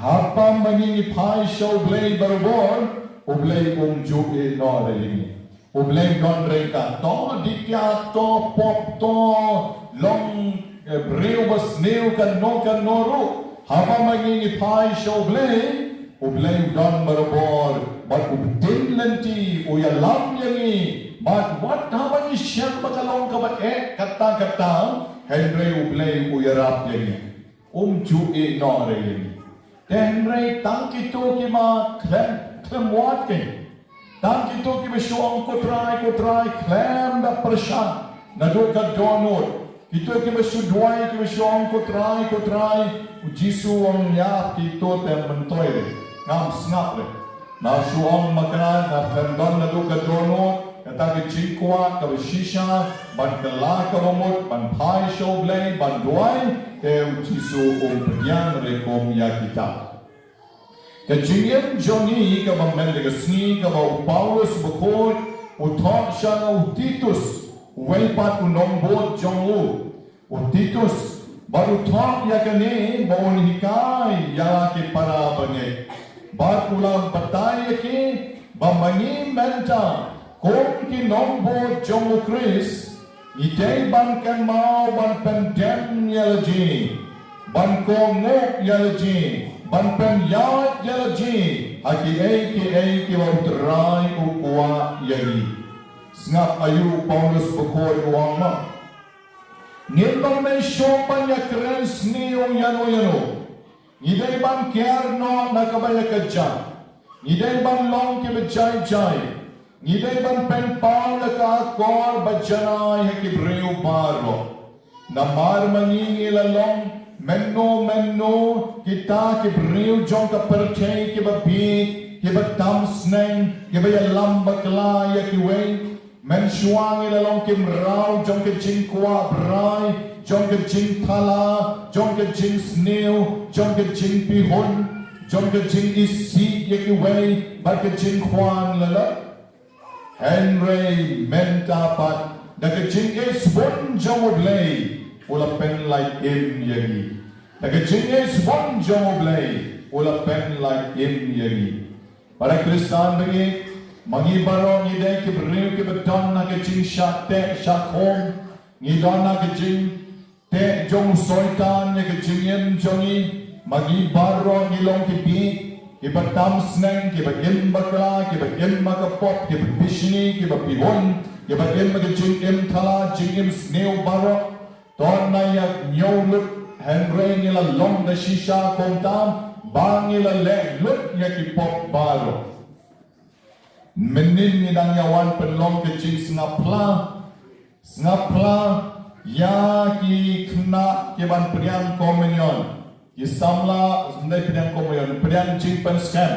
Hapdeng ba ngi phai sha U Blei barabor, U Blei um ju ïehnoh ïa ngi. U Blei don ryngkat, to dih kiad, to pop, to long Ka briew ba sniew kano kano ruh, haba ma ngi ngi phai sha U Blei, U Blei u don barabor, bad u btin lynti, u ïalam ïa ngi, bad wat haba ngi shem ba ka long kaba eh katta katta, hynrei U Blei u ïarap ïa ngi. Um ju ïeh noh re ïa ngi. Te hynrei tang kito kiba khlem, khlem wad kein. Tang kito kiba shu ong ko Trai, ko Trai, khlem da pyrshang naduh ka dohnud. Kito kiba shu duwai, kiba shu ong ko Trai, ko Trai, U Jisu u ong ïa kito te myntoi re, ngam sngap re. Nga shu ong ma ka, nga khlem don naduh ka dohnud, kata ka jingkwah kaba shisha ban kylla kaba mut, ban phai sha U Blei, ban duwai, te U Jisu um pdiang re kum ïa kita. Ka jingim jong ngi kaba mynta ka sngi, kaba u Paulus bakhuid u thoh sha u Titus, uwei pat u nongbud jong u. U Titus, bad u thoh ïa kane ba un hikai ïa ki para bangeit. Bad u la batai ïa ki ba ma ngi mynta kum ki nongbud jong U Khrist, ngi dei ban kynmaw ban pyndem ïa la jong ngi, ban kohnguh ïa la jong ngi, ban pynïaid ïa la jong ngi ha kiei kiei kiba U Trai u kwah ïa ngi. Sngap aïu u Paulus bakhuid u ong ma. Ngim dei ban shu ban ïakren sniew ïano ïano. Ngi dei ban kiar noh na kaba ïakajia. Ngi dei ban long kiba jai jai. Ngi dei ban pynpaw ïa ka akor ba janai ha ki briew baroh. Namar ma ngi ngi la long mynno mynno kita ki briew jong ka pyrthei kiba bieit, kiba tam sneng, kiba ïalam bakla ïa kiwei. Mynshuwa ngi la long ki mraw jong ka jingkwah brai, jong ka jingthala, jong ka jingsniew, jong ka jingpihun, jong ka jingisih ïa kiwei, bad ka jingkhwan la la. Hynrei mynta pat da ka jingisbun jong U Blei u la pynlait im ïa ngi. Da ka jingisbun jong U Blei u la pynlait im ïa ngi. Para Khristan bangeit, ma ngi baroh ngi dei ki briew kiba don na ka jingshah teh shah khum, ngi don na ka jingteh jong u Soitan ïa ka jingim jong ngi, ma ngi baroh ngi long ki bieit, kiba tam sneng, kiba im bakla, kiba im ha ka pop, kiba bishni, kiba pihun, kiba im ha ka jingim thala, jingim sniew baroh. To ngin ïa ñiew lut, hynrei ngi la long da shisha kumta, ba ngi la leh lut ïa ki pop baroh. Mynnin ngi dang ïa wan pynlong ka jingsngap phla, sngap phla ïa ki khynnah ki ban pdiang komunion. Ki samla, ym dei pdiang komunion, pdiang jingpynskhem.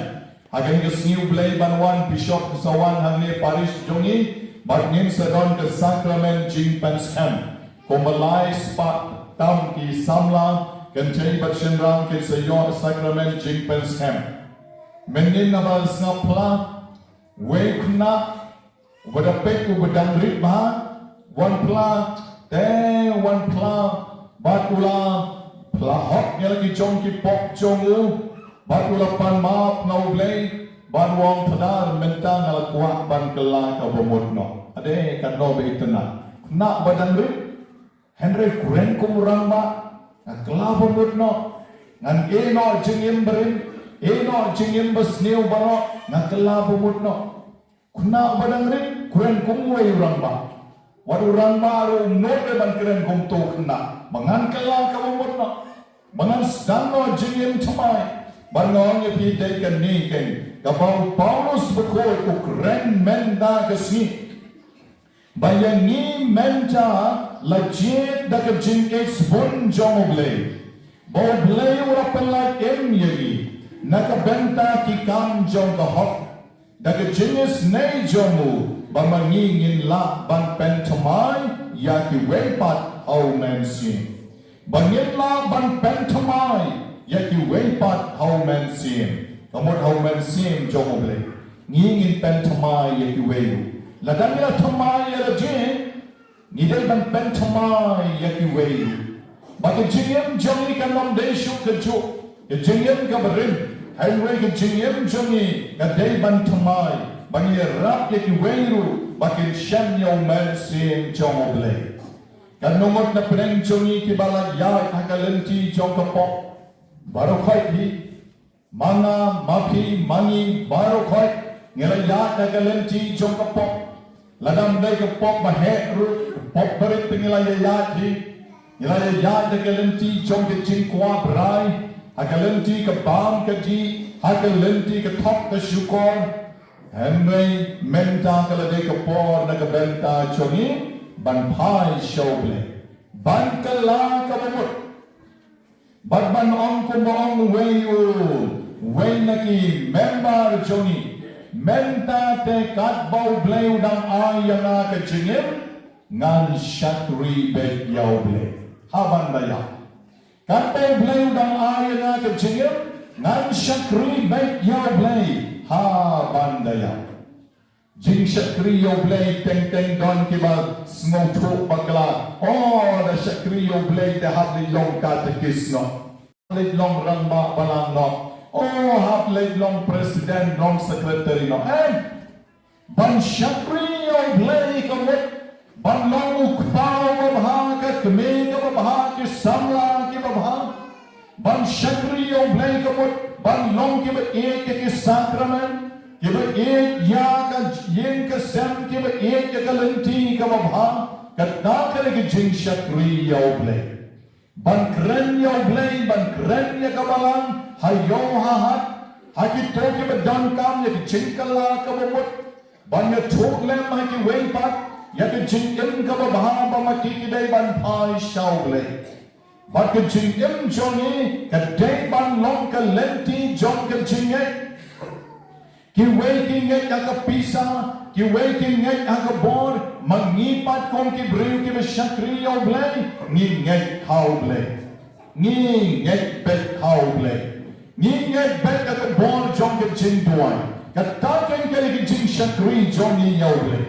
Hagen ka sngi U Blei ban wan, Bishop ka sa wan hangne parish jong ngi, bad ngin sa don ka sakramen jingpynskhem. Kumba lai spah tam ki samla, kynthei bad shynrang kin sa ïoh sakramen jingpynskhem. Mynnin naba sngap phla, wei khynnah, uba da peit uba dang rit bha, wan phla, te wan phla, bad u la phla hok ïa la ki jong ki pop jong u, bad u la pan map na U Blei, bad u ong Phadar mynta nga la kwah ban kylla kaba mut noh. Ade katno ba itynnad. Khynnah ba dang rit, hynrei kren kum u rangbah, nga kylla ba mut noh. Ngan ïeh noh jingim barim, ïeh noh jingim basniew baroh, nga kylla ba mut noh. Khynnah ba dang rit, kren kum uwei u rangbah. Wat u rangbah ruh um nud ban kren kumto khynnah. Ba ngan kylla kaba mut noh. Ba ngan sdang noh jingim thymmai. Bad nga ong ïa phi dei kane keiñ kaba u Paulus bakhuid u kren mynta ka sngi. Ba ïa ngi mynta la jied da ka jingisbun jong U Blei. Ba U Blei u la pynlait im ïa ngi na ka bynta ki kam jong ka hok. Da ka jingisynei jong u ba ma ngi ngin lah ban pynthymmai ïa kiwei pat ha U Mynsiem. Ba ngin lah ban pynthymmai ïa kiwei pat ha U Mynsiem. Ka mut ha U Mynsiem jong U Blei. Ngi ngin pynthymmai ïa kiwei ruh. Lada ngi la thymmai ïa la jong ngi, ngi dei ban pynthymmai ïa kiwei ruh. Ba ka jingim jong ngi kan ym dei shuh kajuh. Ka jingim kaba rim, hynrei ka jingim jong ngi ka dei ban thymmai. Ba ngi ïarap ïa kiwei ruh ba kin shem ïa U Mynsiem jong U Blei. Katno ngut na pdeng jong ngi kiba la ïaid ha ka lynti jong ka pop? Baroh khoit hi, ma nga, ma phi, ma ngi, baroh khoit ngi la ïaid ha ka lynti jong ka pop. Lada ym dei ka pop ba heh ruh, ka pop barit te ngi la ïaid hi. Ngi la ïaid ha ka lynti jong ka jingkwah brai, ha ka lynti ka bam ka dih, ha ka lynti ka thok ka shukor. Hynrei mynta ka la dei ka por na ka bynta jong ngi ban phai sha U Blei, ban kylla kaba mut. Bad ban ong kumba ong uwei u, uwei na ki member jong ngi, mynta te katba U Blei u dang ai ïa nga ka jingim, ngan shakri beit ïa U Blei. Haba nda ïa Katba U Blei u dang ai ïa nga ka jingim, ngan shakri beit ïa U Blei. Haba nda ïa Jingshakri ïa U Blei teng teng don kiba sngewthuh bakla. O, da shakri ïa U Blei te hap leit long katekis noh, hap leit long rangbah balang noh, o, hap leit long president, long secretary noh. Em, ban shakri ïa U Blei ka mut ban long u kpa uba bha, ka kmie kaba bha, ki samla kiba bha. Ban shakri ïa U Blei ka mut ban long kiba ïeit ïa ki sakramen, kiba ïeit ïa ka ïing ka sem, kiba ïeit ïa ka lynti kaba bha. Kata ka dei ka jingshakri ïa U Blei. Ban kren ïa U Blei, ban kren ïa ka balang, ha ïew ha hat, ha kito kiba donkam ïa ka jingkylla kaba mut. Ban ïathuh lem ha kiwei pat ïa ka jingim kaba bha ba ma ki ki dei ban phai sha U Blei. Bad ka jingim jong ngi ka dei ban long ka lynti jong ka jingngeit. Kiwei ki ngeit ha ka pisa, kiwei ki ngeit ha ka bor, ma ngi pat kum ki briew kiba shakri ïa U Blei, ngi ngeit ha U Blei. Ngi ngeit beit ha U Blei. Ngi ngeit beit ha ka bor jong ka jingduwai. Kata keiñ ka dei ka jingshakri jong ngi ïa U Blei.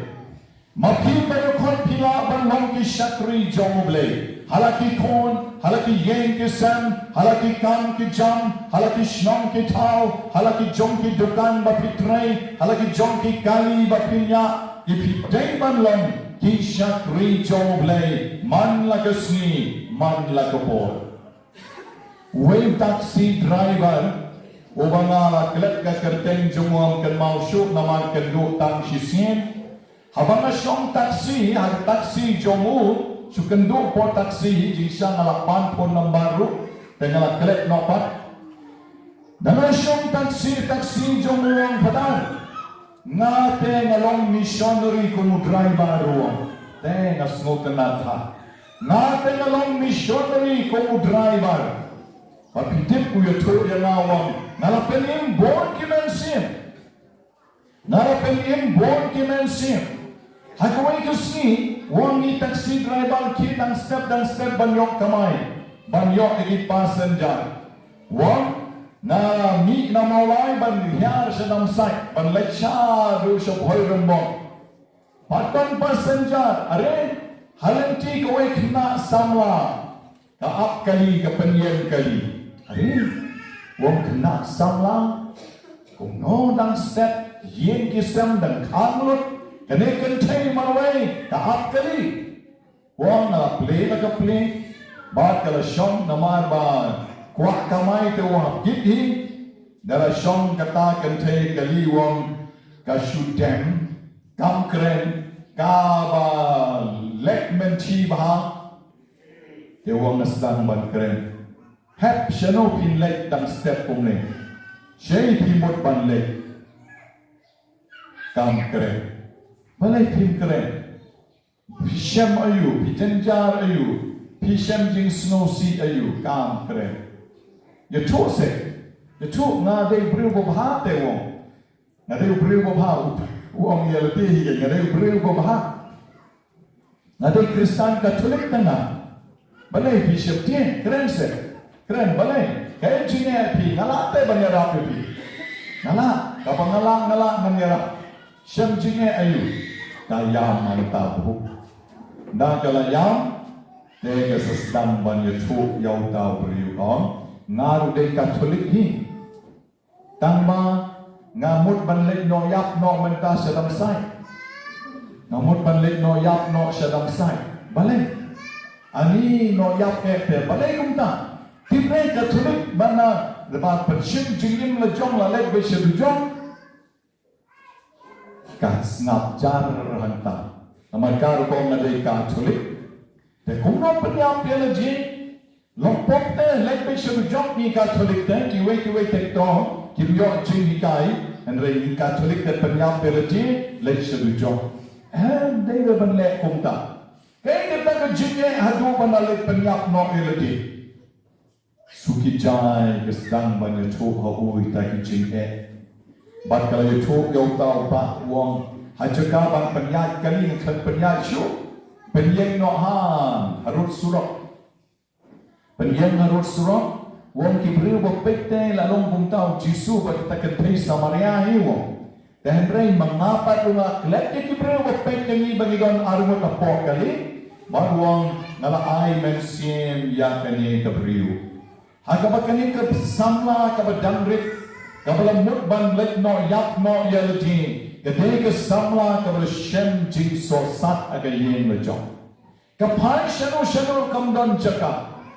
Ma phi baroh khoit phi lah ban long ki shakri jong U Blei. Ha la ki khun, ha la ki ïing ki sem, ha la ki kam ki jam, ha la ki shnong ki thaw, ha la ki jong ki dukan ba phi trei, ha la ki jong ki kali ba phi ñiah, ki phi dei ban long ki shakri jong U Blei man la ka sngi, man la ka por. Uwei u taxi driver uba nga la klet ka kyrteng jong u, ym kynmaw shuh namar kynduh tang shisien. Haba nga shong taxi, ha ka taxi jong u, shu kynduh por taxi, jingshisha nga la pan phone number ruh, te nga la klet noh pat. Da nga shong taxi, taxi jong u ong, Phadar, nga te nga long missionary kum u driver, u ong. Te nga sngewtynnat bha. Nga te nga long missionary kum u driver. Bad phi tip u ïathuh ïa nga, u ong, nga la pynim bun ki mynsiem. Nga la pynim bun ki mynsiem. Ha kawei ka sngi, u ong, ngi taxi driver khie dang step dang step ban ïoh kamai, ban ïoh ïa ki passenger. U ong, nga mih na Mawlai ban hiar sha Damsait, ban leit shaduh sha Bhoirymbong. Bad don passenger, are, ha lynti kawei khynnah samla ka ap kali, ka pynïeng kali. Are, u ong, khynnah samla, kumno dang step, ïing ki sem dang khang lut, kane kynthei marwei ka ap kali. U ong, nga la plie la ka plie, bad ka la shong, namar ba kwah kamai te u ap kit hi. Da la shong kata kynthei kali, u ong, ka shu dem, kam kren, kaba leh mynthi bha. Te u ong, nga sdang ban kren. Hep, shano phin leit dang step kumne? Shei phi mut ban leit? Kam kren. Balei phim kren? Phi shem aïu, phi jynjar aïu, phi shem jingsngewsih aïu, kam kren. Ïathuh seh, ïathuh, nga dei briew babha, te u ong. Nga dei briew babha, u ong ïa lade hi, nga dei briew babha. Nga dei Khristan Katholik te nga. Balei phi sheptieng, kren seh. Kren balei? Kaei jingeh phi, nga lah te ban ïarap ïa phi. Nga lah, kaba nga lah, nga lah ban ïarap. Shem jingeh aïu? Ka ïam hangta buh. Ynda ka la ïam, te ka sa sdang ban ïathuh ïa uta u briew, ong, nga ruh dei Katholik hi. Tang ba nga mut ban leit noh ïap noh mynta sha Damsait. Nga mut ban leit noh ïap noh sha Damsait. Balei? Ani no ïap eh te balei kumta. Tip re Katholik bana, ban pynshim jingim la jong, la leit beit sha dujok. Ka sngap jar hangta. Namar ka rukom nga dei Katholik. Te kumno pynïap ïa lade? Long pop te leit beit sha dujok ngi Katholik te, kiwei kiwei te to, kim ïoh jinghikai, hynrei ngi Katholik te pynïap ïa lade, leit sha dujok. Em, dei re ban leh kumta. Kaei kata ka jingeh haduh ban da leit pynïap noh ïa lade? Suki Jai ka sdang ban ïathuh ha u ita ki jingeh. Bad ka la ïathuh ïa uta u bah u ong, ha jaka ban pynïaid kali, nga khlem pynïaid shuh. Pynïeng noh ha, harud surok. Pynïeng harud surok, u ong ki briew ba peit te la long kumta u Jisu bad kita ki kynthei Samaria hi, u ong. Te hynrei ma nga pat ruh nga klet ïa ki briew ba peit ïa ngi ba ngi don arngut hapoh kali. Bad u ong nga la ai mynsiem ïa kane ka briew. Ha kaba kane ka samla kaba dang rit, kaba la mut ban leit noh ïap noh ïa lade, ka dei ka samla kaba la shem jingsohsat ha ka ïing la jong. Ka phai shano shano kam don jaka.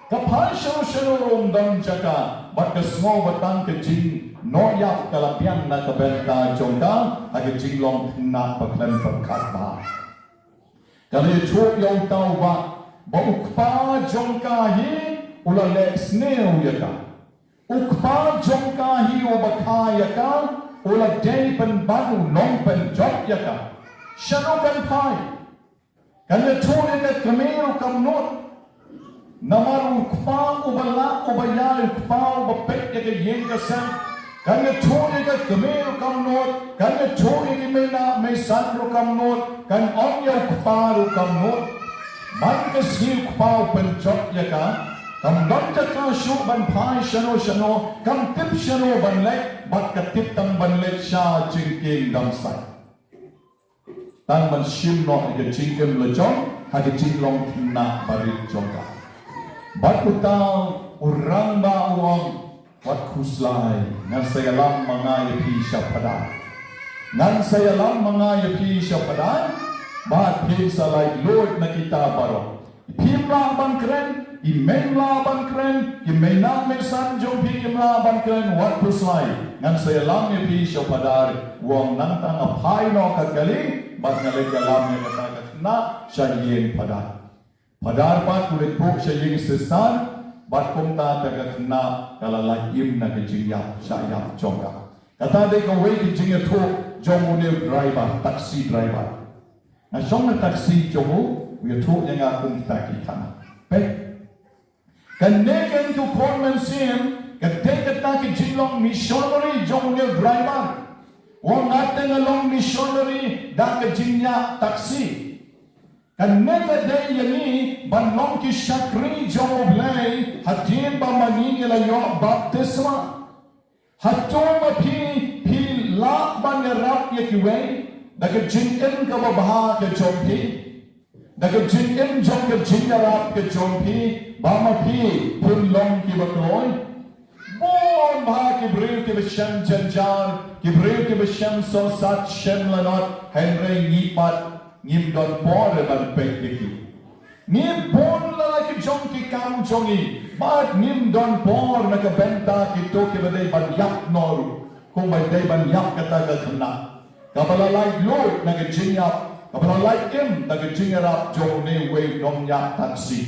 Ka phai shano shano ruh ym don jaka. Bad ka sngew ba tang ka jingnoh ïap ka la biang na ka bynta jong ka, ha ka jinglong khynnah ba khlem pyrkhat bha. Ka la ïathuh ïa uta u bah ba u kpa jong ka hi u la leh sniew ïa ka. U kpa jong ka hi uba kha ïa ka u la dei pynban u nongpynjot ïa ka. Shano kan phai? Kan ïathuh ïa ka kmie ruh kam nud. Namar u kpa uba lah uba ïai, u kpa uba peit ïa ka ïing ka sem. Kan ïathuh ïa ka kmie ruh kam nud. Kan ïathuh ïa ki mei nah mei san ruh kam nud. Kan ong ïa u kpa ruh kam nud. Man ka sngi u kpa u pynjot ïa ka. Kam don jaka shuh ban phai shano shano. Kam tip shano ban leit. Bad ka tip tang ban leit sha jingkieng dam sait. Tang ban shim noh ïa ka jingim la jong, ha ka jinglong khynnah barit jong ka. Bad uta u rangbah u ong, wat khuslai, ngan sa ïalam ma nga ïa phi sha phadar. Ngan sa ïalam ma nga ïa phi sha phadar, bad phin sa laitluid na kita baroh. Phim lah ban kren, i mei lah ban kren, ki mei nah mei san jong phi kim lah ban kren, wat khuslai. Ngan sa ïalam ïa phi sha phadar, u ong nangta nga phai noh ka kali, bad nga leit ïalam ïa kata ka khynnah sha ïing phadar. Phadar pat u leit buh sha ïing sister, bad kumta te ka khynnah ka la lait im na ka jingïap shah ïap jong ka. Kata dei kawei ka jingïathuh jong une u driver, taxi driver. Nga shong na taxi jong u, u ïathuh ïa nga kumta ki khana. Peit. Kane ka nongkhot mynsiem, ka dei kata ka jinglong missionary jong une u driver. U ong nga te nga long missionary da ka jingïap taxi. Kane ka dei ïa ngi ban long ki shakri jong U Blei hadien ba ma ngi ngi la ïoh baptisma. Hato ma phi, phi lah ban ïarap ïa kiwei da ka jingim kaba bha ka jong phi, da ka jingim jong ka jingïarap ka jong phi, ba ma phi phin long kiba kloi? Bun bha ki briew kiba shem jynjar, ki briew kiba shem sohsat shem lanot, hynrei ngi pat ngim don por ban peit ïa ki. Ngi bun la la ki jong ki kam jong ngi, bad ngim don por na ka bynta kito kiba dei ban ïap noh ruh, kumba dei ban ïap kata ka khynnah kaba la laitluid na ka jingïap, kaba la lait im na ka jingïarap jong une uwei u nongñiah taxi.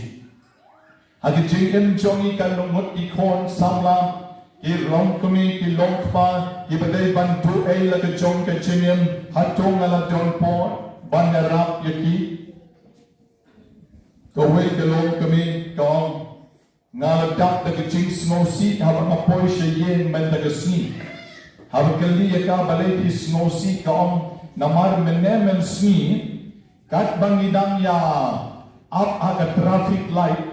Ha ka jingim jong ngi kan ngut ki khun samla, ki longkmie, ki longkpa, kiba dei ban duh ei la ka jong ka jingim, hato nga la don por ban ïarap ïa ki? Kawei ka longkmie ka ong, nga la dap da ka jingsngewsih haba nga poi sha ïing mynta ka sngi. Haba kylli ïa ka balei phi sngewsih, ka ong namar mynne mynsngi katba ngi dang ïa ap ha ka traffic light,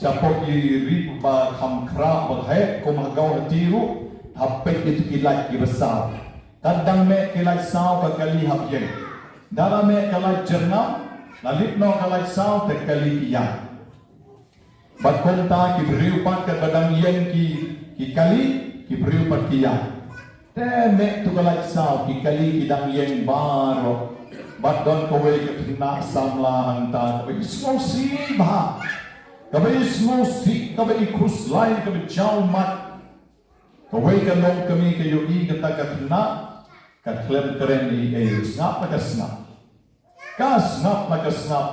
shapoh i ri ba kham khrah ba heh kum ha Guwahati ruh, hap peit ïa ki light kiba saw. Kat dang meh ki light saw ka kali hap ïeng. Da la meh ka light jyrngam, la lip noh ka light saw te kali ki ïeng. Bad kumta ki briew pat katba dang ïeng ki, ki kali, ki briew pat ki ïeng. Te meh tu ka light saw ki kali ki dang ïeng baroh. Bad don kawei ka khynnah samla hangta kaba i sngewsih bha, kaba i sngewsih, kaba i khuslai, kaba jaw mat. Kawei ka longkmie ka ïohi kata ka khynnah ka khlem kren ei ei, sngap la ka sngap. Ka sngap la ka sngap.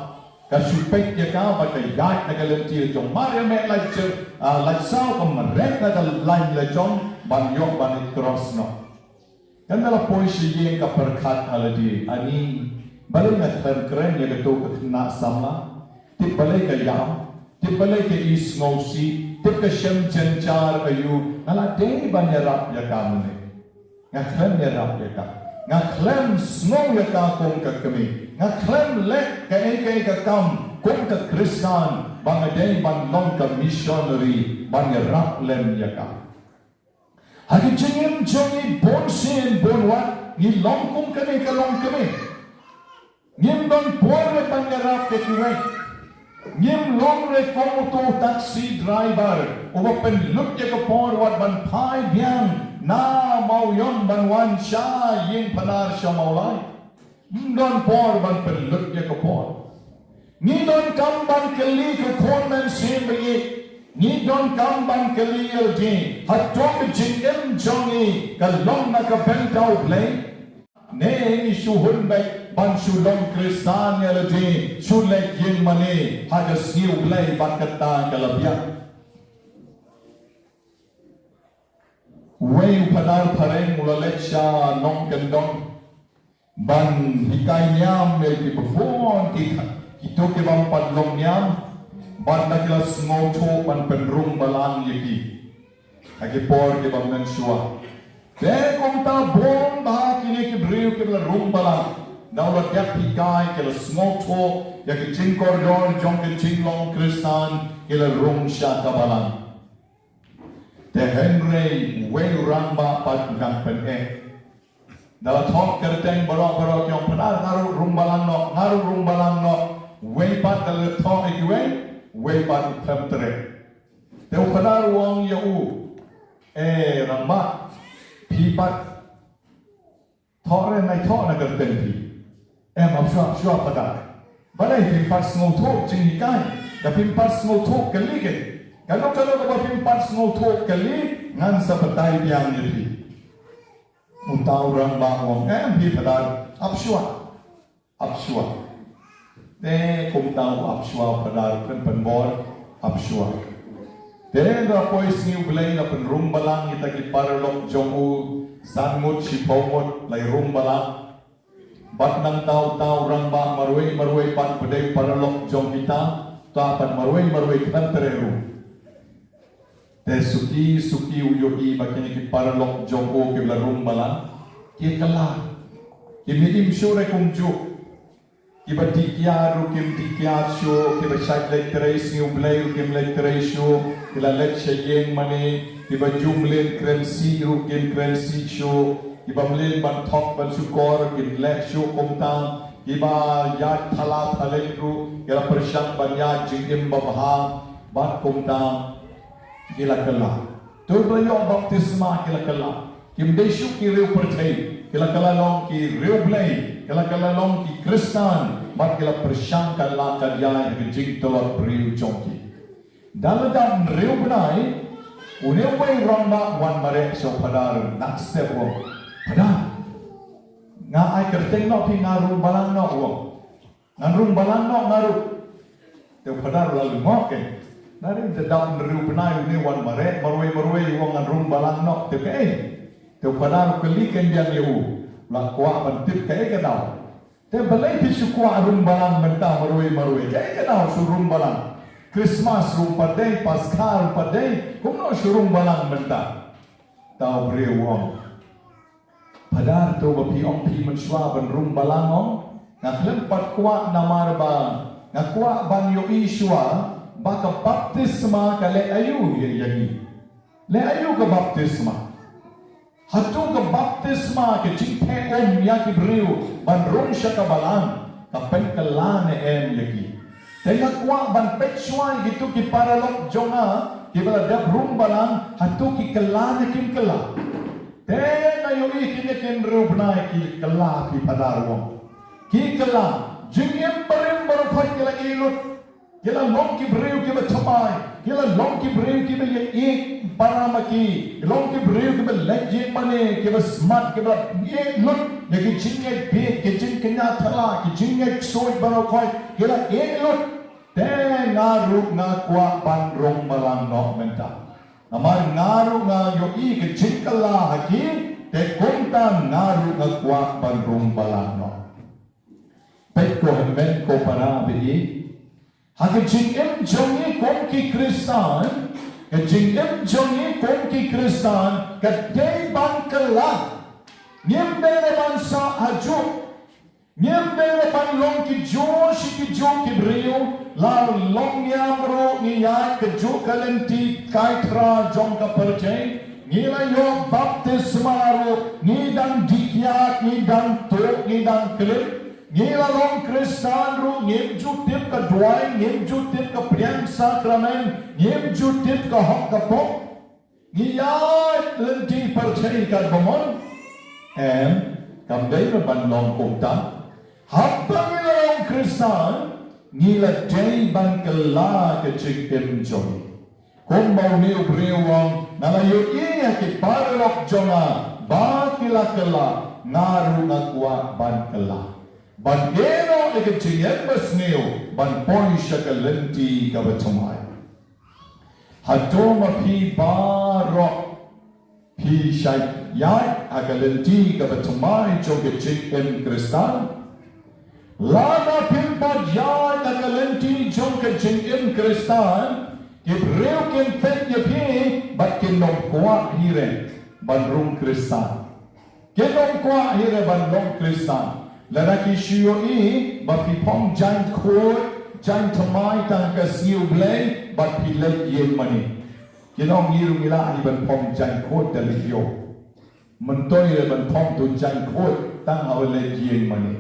Ka shu peit ïa ka bad ka ïaid na ka lynti la jong. Mar ïa meh la jer, ah, la saw ka mareh na ka lain la jong ban ïoh ban i cross noh. Kan da la poi sha ïing ka pyrkhat ha lade, ani balei nga khlem kren ïa kato ka khynnah samla? Tip balei ka ïam? Tip balei ka i sngewsih? Tip ka shem jynjar aïu? Nga la dei ban ïarap ïa ka mynne. Nga khlem ïarap ïa ka. Nga khlem sngew ïa ka kum ka kmie. Nga khlem leh kaei kaei ka kam kum ka Khristan ba nga dei ban long ka missionary ban ïarap lem ïa ka. Ha ki jingim jong ngi bun sien bun wat ngi long kum kane ka longkmie. Ngim don por re ban ïarap ïa kiwei. Ngim long re kum uto u taxi driver uba pynlut ïa ka por wat ban phai biang na Mawïong ban wan sha ïing Phadar sha Mawlai. Ngim don por ban pynlut ïa ka por. Ngi donkam ban kylli ka khun mynsiem ba ïeit. Ngi donkam ban kylli ïa lade, hato ka jingim jong ngi ka long na ka bynta U Blei? Ne ngi shu hun beit ban shu long Khristan ïa lade, shu leit ïing mane ha ka sngi U Blei bad kata ka la biang. Uwei u Phadar phareng u la leit sha nongkyndong ban hikai niam ïa ki bun ki, kito ki bym pat long niam, bad da ki la sngewthuh ban pynrung balang ïa ki ha ki por ki bym mynshuwa. Te kumta bun bha kine ki briew ki la rung balang. Da u la dep hikai ki la sngewthuh ïa ki jingkordor jong ki jinglong Khristan, ki la rung sha ka balang. Te hynrei uwei u rangbah pat u dang pyneh. Da la thoh kyrteng baroh baroh ki ong, Phadar, nga ruh rung balang noh, nga ruh rung balang noh. Uwei pat da la thoh ïa kiwei, uwei pat u khlem treh. Te u Phadar u ong ïa u, eh rangbah, phi pat thoh re, nai thoh na kyrteng phi. Em, ap shuwa, ap shuwa Phadar. Balei phim pat sngewthuh jinghikai? Da phim pat sngewthuh kylli keiñ. Kano kano kaba phim pat sngewthuh kylli, ngan sa batai biang ïa phi. Uta u rangbah u ong, em phi Phadar, ap shuwa. Ap shuwa. Te kumta u ap shuwa u Phadar, pyn pynbor, ap shuwa. Te da poi sngi U Blei la pynrung balang ïa kita ki paralok jong u, san ngut shiphew ngut la rung balang. Bad nangta uta u rangbah marwei marwei pat ba dei paralok jong kita, ta pat marwei marwei khlem treh ruh. Te suki suki u ïohi ba kine ki paralok jong u kiba la rung balang ki kylla. Kim im shuh re kumjuh. Kiba dih kiad ruh kim dih kiad shuh, kiba shait leit trei sngi U Blei ruh kim leit trei shuh, ki la leit sha ïing mane, kiba ju mlien kren sih ruh kim kren sih shuh, kiba mlien ban thok ban shukor kim leh shuh kumta, kiba ïaid thala thaleit ruh ki la pyrshang ban ïaid jingim babha, bad kumta ki la kylla. Te ba la ïoh baptisma ki la kylla. Kim dei shuh ki riew pyrthei, ki la kylla long ki riew Blei, ki la kylla long ki Khristan, bad ki la pyrshang kylla ka jai ha ka jingtlot briew jong ki. Da la dap hynriew bnai, une uwei u rangbah u wan mareh sha u Phadar, nang step u ong, Phadar, nga ai kyrteng noh phi, nga rung balang noh, u ong. Ngan rung balang noh nga ruh. Te u Phadar u la lyngngoh keiñ. Nari da dap hynriew bnai une u wan mareh marwei marwei u ong ngan rung balang noh, te kaei? Te u Phadar u kylli keiñ biang ïa u, u la kwah ban tip kaei ka daw. Te balei phi shu kwah rung balang mynta marwei marwei? Kaei ka daw shu rung balang? Khristmas ruh pat dei, Paskha ruh pat dei, kumno shu rung balang mynta? Te u briew u ong, Phadar, to ba phi ong phi mynshuwa ban rung balang, ong, nga khlem pat kwah namar ba nga kwah ban ïohi shuwa ba ka baptisma ka leh aïu ïa, ïa ngi. Leh aïu ka baptisma? Hato ka baptisma, ka jingtheh um ïa ki briew ban rung sha ka balang, ka pynkylla ne em ïa ki? Te nga kwah ban peit shuwa ïa kito ki paralok jong nga kiba la dep rung balang, hato ki kylla ne kim kylla. Te nga ïohi kine ki hynriew bnai ki kylla, phi Phadar, u ong. Ki kylla, jingim barim baroh khoit ki la ïeh lut. Ki la long ki briew kiba thymmai, ki la long ki briew kiba ïeit para ma ki, ki long ki briew kiba leit ïing mane, kiba smat, kiba ïeh lut ïa ki jingngeit bieit, ki jingkñia thala, ki jingngeit ksuid baroh khoit, ki la ïeh lut. Te nga ruh nga kwah ban rung balang noh mynta. Namar nga ruh nga ïohi ka jingkylla ha ki, te kumta nga ruh nga kwah ban rung balang noh. Peit ko hynmen ko para ba ïeit. Ha ka jingim jong ngi kum ki Khristan, ka jingim jong ngi kum ki Khristan, ka dei ban kylla. Ngim dei ban sah hajuh. Ngim dei ban long kijuh shi kijuh ki briew, la long niam ruh ngi ïaid kajuh ka lynti kai thra jong ka pyrthei. Ngi la ïoh baptisma ruh, ngi dang dih kiad, ngi dang tuh, ngi dang klim. Ngi la long Khristan ruh, ngim ju tip ka duwai, ngim ju tip ka pliang sakramen, ngim ju tip ka hok ka pop. Ngi ïaid lynti pyrthei katba mon. Em, kam dei ban long kumta. Haba ngi la long Khristan, ngi la dei ban kylla ka jingim jong ngi. Kumba une u briew u ong, nga la ïohi ïa ki paralok jong nga ba ki la kylla, nga ruh nga kwah ban kylla. Ban ïeh noh ïa ka jingim basniew, ban poi sha ka lynti kaba thymmai. Hato ma phi baroh phi shait ïaid ha ka lynti kaba thymmai jong ka jingim Khristan? Lada phim pat ïaid ha ka lynti jong ka jingim Khristan, ki briew kin peit ïa phi bad kin ym kwah hi re ban rung Khristan. Kin ym kwah hi re ban long Khristan. Lada ki shu ïohi ba phi phong jaiñ khuid, jaiñ thymmai tang ka sngi U Blei bad phi leit ïing mane. Kin ong ngi ruh ngi lah hi ban phong jaiñ khuid da leit ïew. Myntoi re ban phong tu jaiñ khuid tang haba leit ïing mane.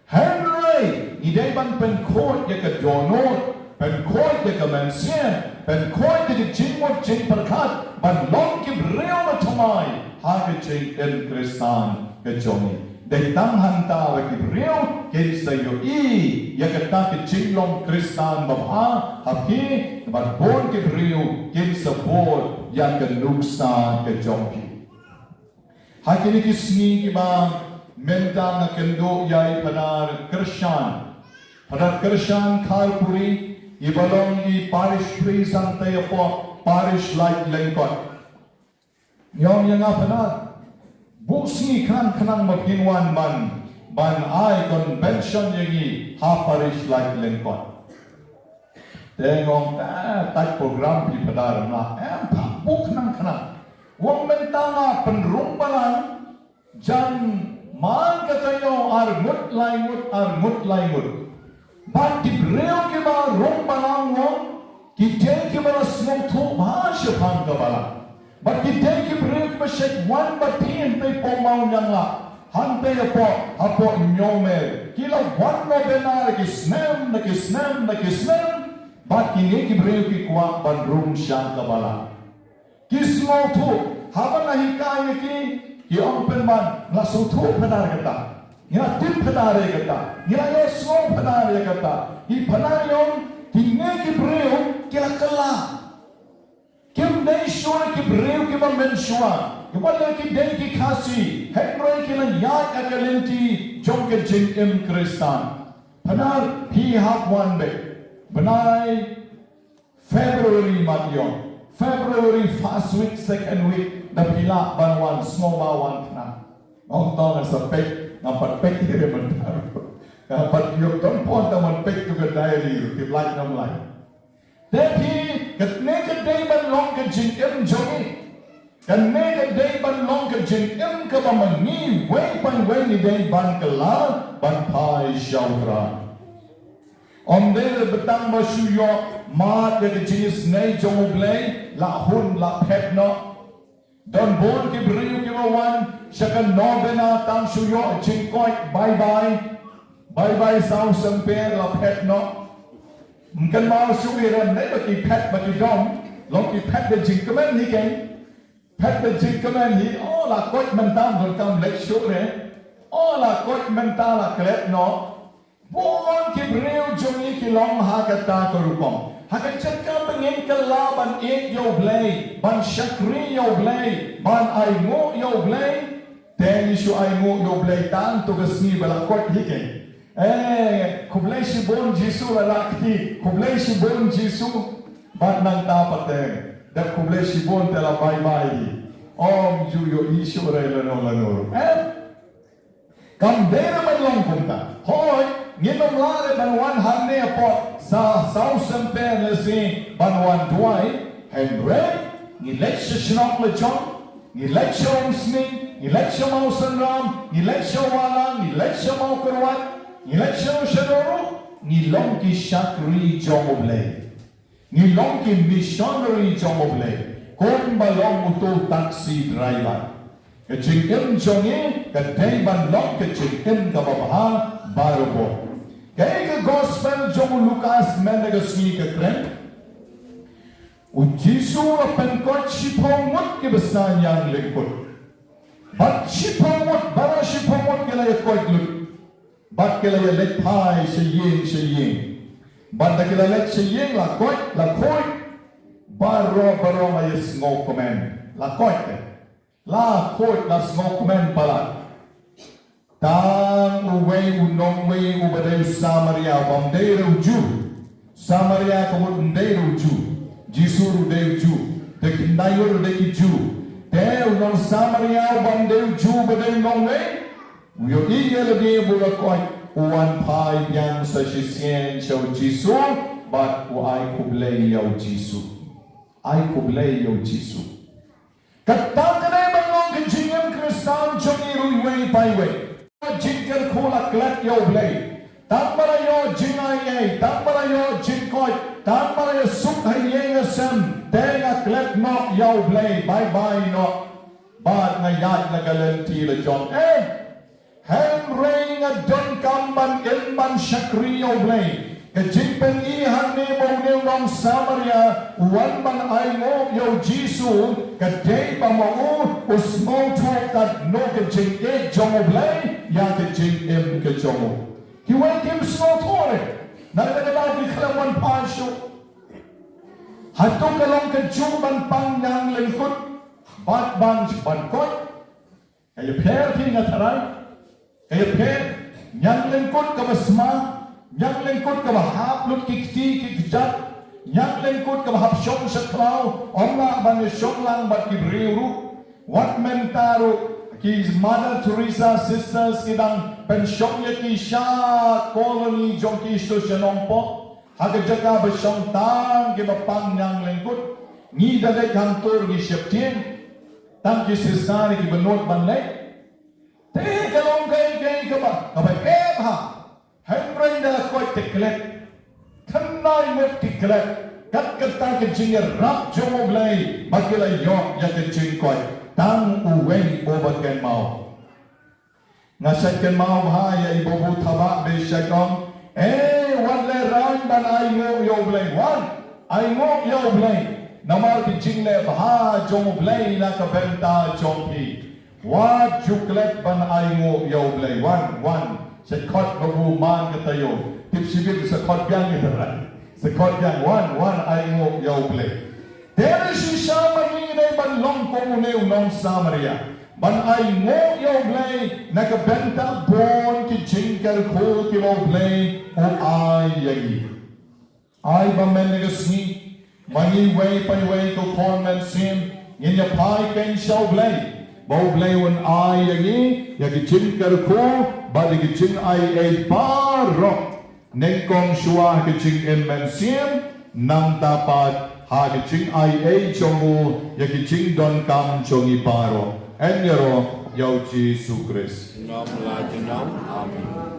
Hynrei ngi dei ban pynkhuid ïa ka dohnud, pynkhuid ïa ka mynsiem, pynkhuid ïa ka jingmut jingpyrkhat ban long ki briew ba thymmai ha ka jingim Khristan ka jong ngi. Dei tang hangta ba ki briew kin sa ïohi ïa kata ka jinglong Khristan babha ha phi, bad bun ki briew kin sa bud ïa ka nuksa ka jong phi. Ha kine ki sngi kiba mynta nga kynduh ïa i Phadar Kyrshan. Phadar Kyrshan Kharpuri, iba long i parish priest hangtei hapoh parish Laityngkot. Ïa nga, Phadar, buh sngi khnang khnang ba phin wan ban, ban ai convention ïa ngi ha parish Laityngkot. Te nga ong, eh, tat program phi Phadar, nga em, pha buh khnang khnang. Wan mynta nga pynrung balang, jan man ka taïew ar ngut lai ngut, ar ngut lai ngut. Bad ki briew kiba rung balang wan, ki dei kiba la sngewthuh bha shaphang ka balang. Bad ki dei ki briew kiba shait wan bad phi hangtei hapoh Mawniangla, hangtei hapoh, hapoh Ñiewmer. Ki la wan nobena da ki snem, da ki snem, da ki snem. Bad kine ki briew ki kwah ban rung sha ka balang. Ki sngewthuh, haba nga hikai ïa ki, ki ong pynban, nga sngewthuh Phadar ïa kata. Nga tip Phadar ïa kata. Nga ïohsngew Phadar ïa kata. I Phadar i ong, kine ki briew ki la kylla. Kim dei shuh ki briew kiba mynshuwa, kiba dei ki dei ki Khasi, hynrei ki la ïaid ha ka lynti jong ka jingim Khristan. Phadar, phi hap wan beit. Bnai February mat ïong. February first week, second week, da phi lah ban wan, sngewbha wan khnang. Ong to nga sa peit, ngam pat peit hi re mynta. Ngam pat ïoh don pon tang ban peit tu ka diary, tip lait ngam lait. Te phi, kane ka dei ban long ka jingim jong ngi. Kane ka dei ban long ka jingim kaba ma ngi wei pa wei ngi dei ban kylla, ban phai sha U Trai. Ym dei re ba tang ba shu ïoh mad ïa ka jingisnei jong U Blei, la hun la phet noh. Don bun ki briew kiba wan sha ka nobena tang shu ïoh jingkoit bye bye. Bye bye Saw Symper, la phet noh. Ym kynmaw shuh i rem ne ba ki phet ba ki dom, long ki phet da jingkmen hi keiñ. Phet da jingkmen hi, oh, la koit mynta, donkam leit shuh re. O la koit mynta la klet noh. Bun ki briew jong ngi ki long ha kata ka rukom. Ha ka jaka ba ngin kylla ban ïeit ïa U Blei, ban shakri ïa U Blei, ban ainguh ïa U Blei. Te ngi shu ainguh ïa U Blei tang to ka sngi ba la koit hi keiñ. Eh, khublei shibun Jisu la rah kti, khublei shibun Jisu. Bad nangta pat te, dep khublei shibun te la bye bye hi. Ym ju ïohi shuh re lano lano. Eh? Kam dei re ban long kumta. Hooid, ngim lah re ban wan hangne hapoh sa saw sympe lehse ban wan duwai, hynrei ngi leit sha shnong la jong, ngi leit sha Umsning, ngi leit sha Mawsynram, ngi leit sha Wahlang, ngi leit sha Mawkyrwat, ngi leit sha shano ruh, ngi long ki shakri jong U Blei. Ngi long ki missionary jong U Blei, kumba long uto u taxi driver. Ka jingim jong ngi ka dei ban long ka jingim kaba bha barabor. Kaei ka gospel jong u Lukas mynta ka sngi ka kren? U Jisu u la pynkoit shiphew ngut kiba sah ñianglyngkut. Bad shiphew ngut, baroh shiphew ngut ki la ïakoit lut. Bad ki la ïaleit phai sha ïing sha ïing. Bad da ki la leit sha ïing la koit, la khuid. Baroh baroh la ïasngewkmen. La koit, eh. La khuid, la sngewkmen palat. Tang uwei u nongwei uba dei u Samaria, bym dei re u Jiw. Samaria ka mut ym dei re u Jiw. Jisu ruh dei u Jiw. Te kynthei ruh dei ki Jiw. Te u nong Samaria uba ym dei u Jiw, uba dei u nongwei, u ïohi ïa lade ba u la koit, u wan phai biang sa shisien sha u Jisu, bad u ai khublei ïa u Jisu. Ai khublei ïa u Jisu. Kata ka dei ban long ka jingim Khristan jong ngi ruh iwei pa iwei. Jingkyrkhu la klet ïa U Blei. Tang ba la ïoh jingaiei, tang ba la ïoh jingkoit, tang ba la ïasuk ha ïing ha sem, te nga klet noh ïa U Blei, bye bye noh. Bad nga ïaid na ka lynti la jong. Eh, hynrei nga donkam ban im ban shakri ïa U Blei. Ka jingpyni hangne ba une u nong Samaria u wan ban ainguh ïa u Jisu, ka dei ba ma u u sngewthuh katno ka jingïeit jong U Blei ïa ka jingim ka jong u. Kiwei kim sngewthuh re. Na kata ka daw ki khlem wan phai shuh. Hato ka long kajuh ban pang ñianglyngkut bad ban, ban koit? Ka ïapher phi, nga tharai. Ka ïapher. Ñianglyngkut kaba sma, ñianglyngkut kaba hap lut ki kti ki kjat, ñianglyngkut kaba hap shong sha khlaw, ym lah ban ïashong lang bad ki briew ruh. Wat mynta ruh ki Mother Teresa Sisters ki dang pynshong ïa ki sha colony jong ki sha Nongpoh. Ha ka jaka ba shong tang kiba pang ñianglyngkut. Ngi da leit hangto ngi sheptieng. Tang ki sister kiba nud ban leit. Te ka long kaei kaei kaba, kaba eh bha. Hynrei da la koit te klet. Khynnah ngut ki klet. Kat kata ka jingïarap jong U Blei ba ki la ïoh ïa ka jingkoit. Tang uwei uba kynmaw. Nga shait kynmaw bha ïa i Babu Thabah, ba i shait ong, eh, wat lehraiñ ban ainguh ïa U Blei, wan ainguh ïa U Blei. Namar ka jingleh bha jong U Blei na ka bynta jong phi. Wat ju klet ban ainguh ïa U Blei, wan, wan. Sa khot Babu man ka taïew. Tip shibit sa khot biang ïa ka rai. Sa khot biang, wan, wan ainguh ïa U Blei. Te shisha ma ngi ngi dei ban long kum une u nong Samaria. Ban ainguh ïa U Blei na ka bynta bun ki jingkyrkhu kiba U Blei u ai ïa ngi. Ai ba mynta ka sngi, ma ngi iwei pa iwei ko khun mynsiem, ngin ïa phai keiñ sha U Blei. Ba U Blei un ai ïa ngi ïa ki jingkyrkhu bad ïa ki jingaiei baroh. Nyngkong shuwa ha ka jingim mynsiem, nangta pat ha ka jingaiei jong u ïa ki jingdonkam jong ngi baroh. Yn ïaroh ïa U Jisu Khrist. Junom la junom. Amen.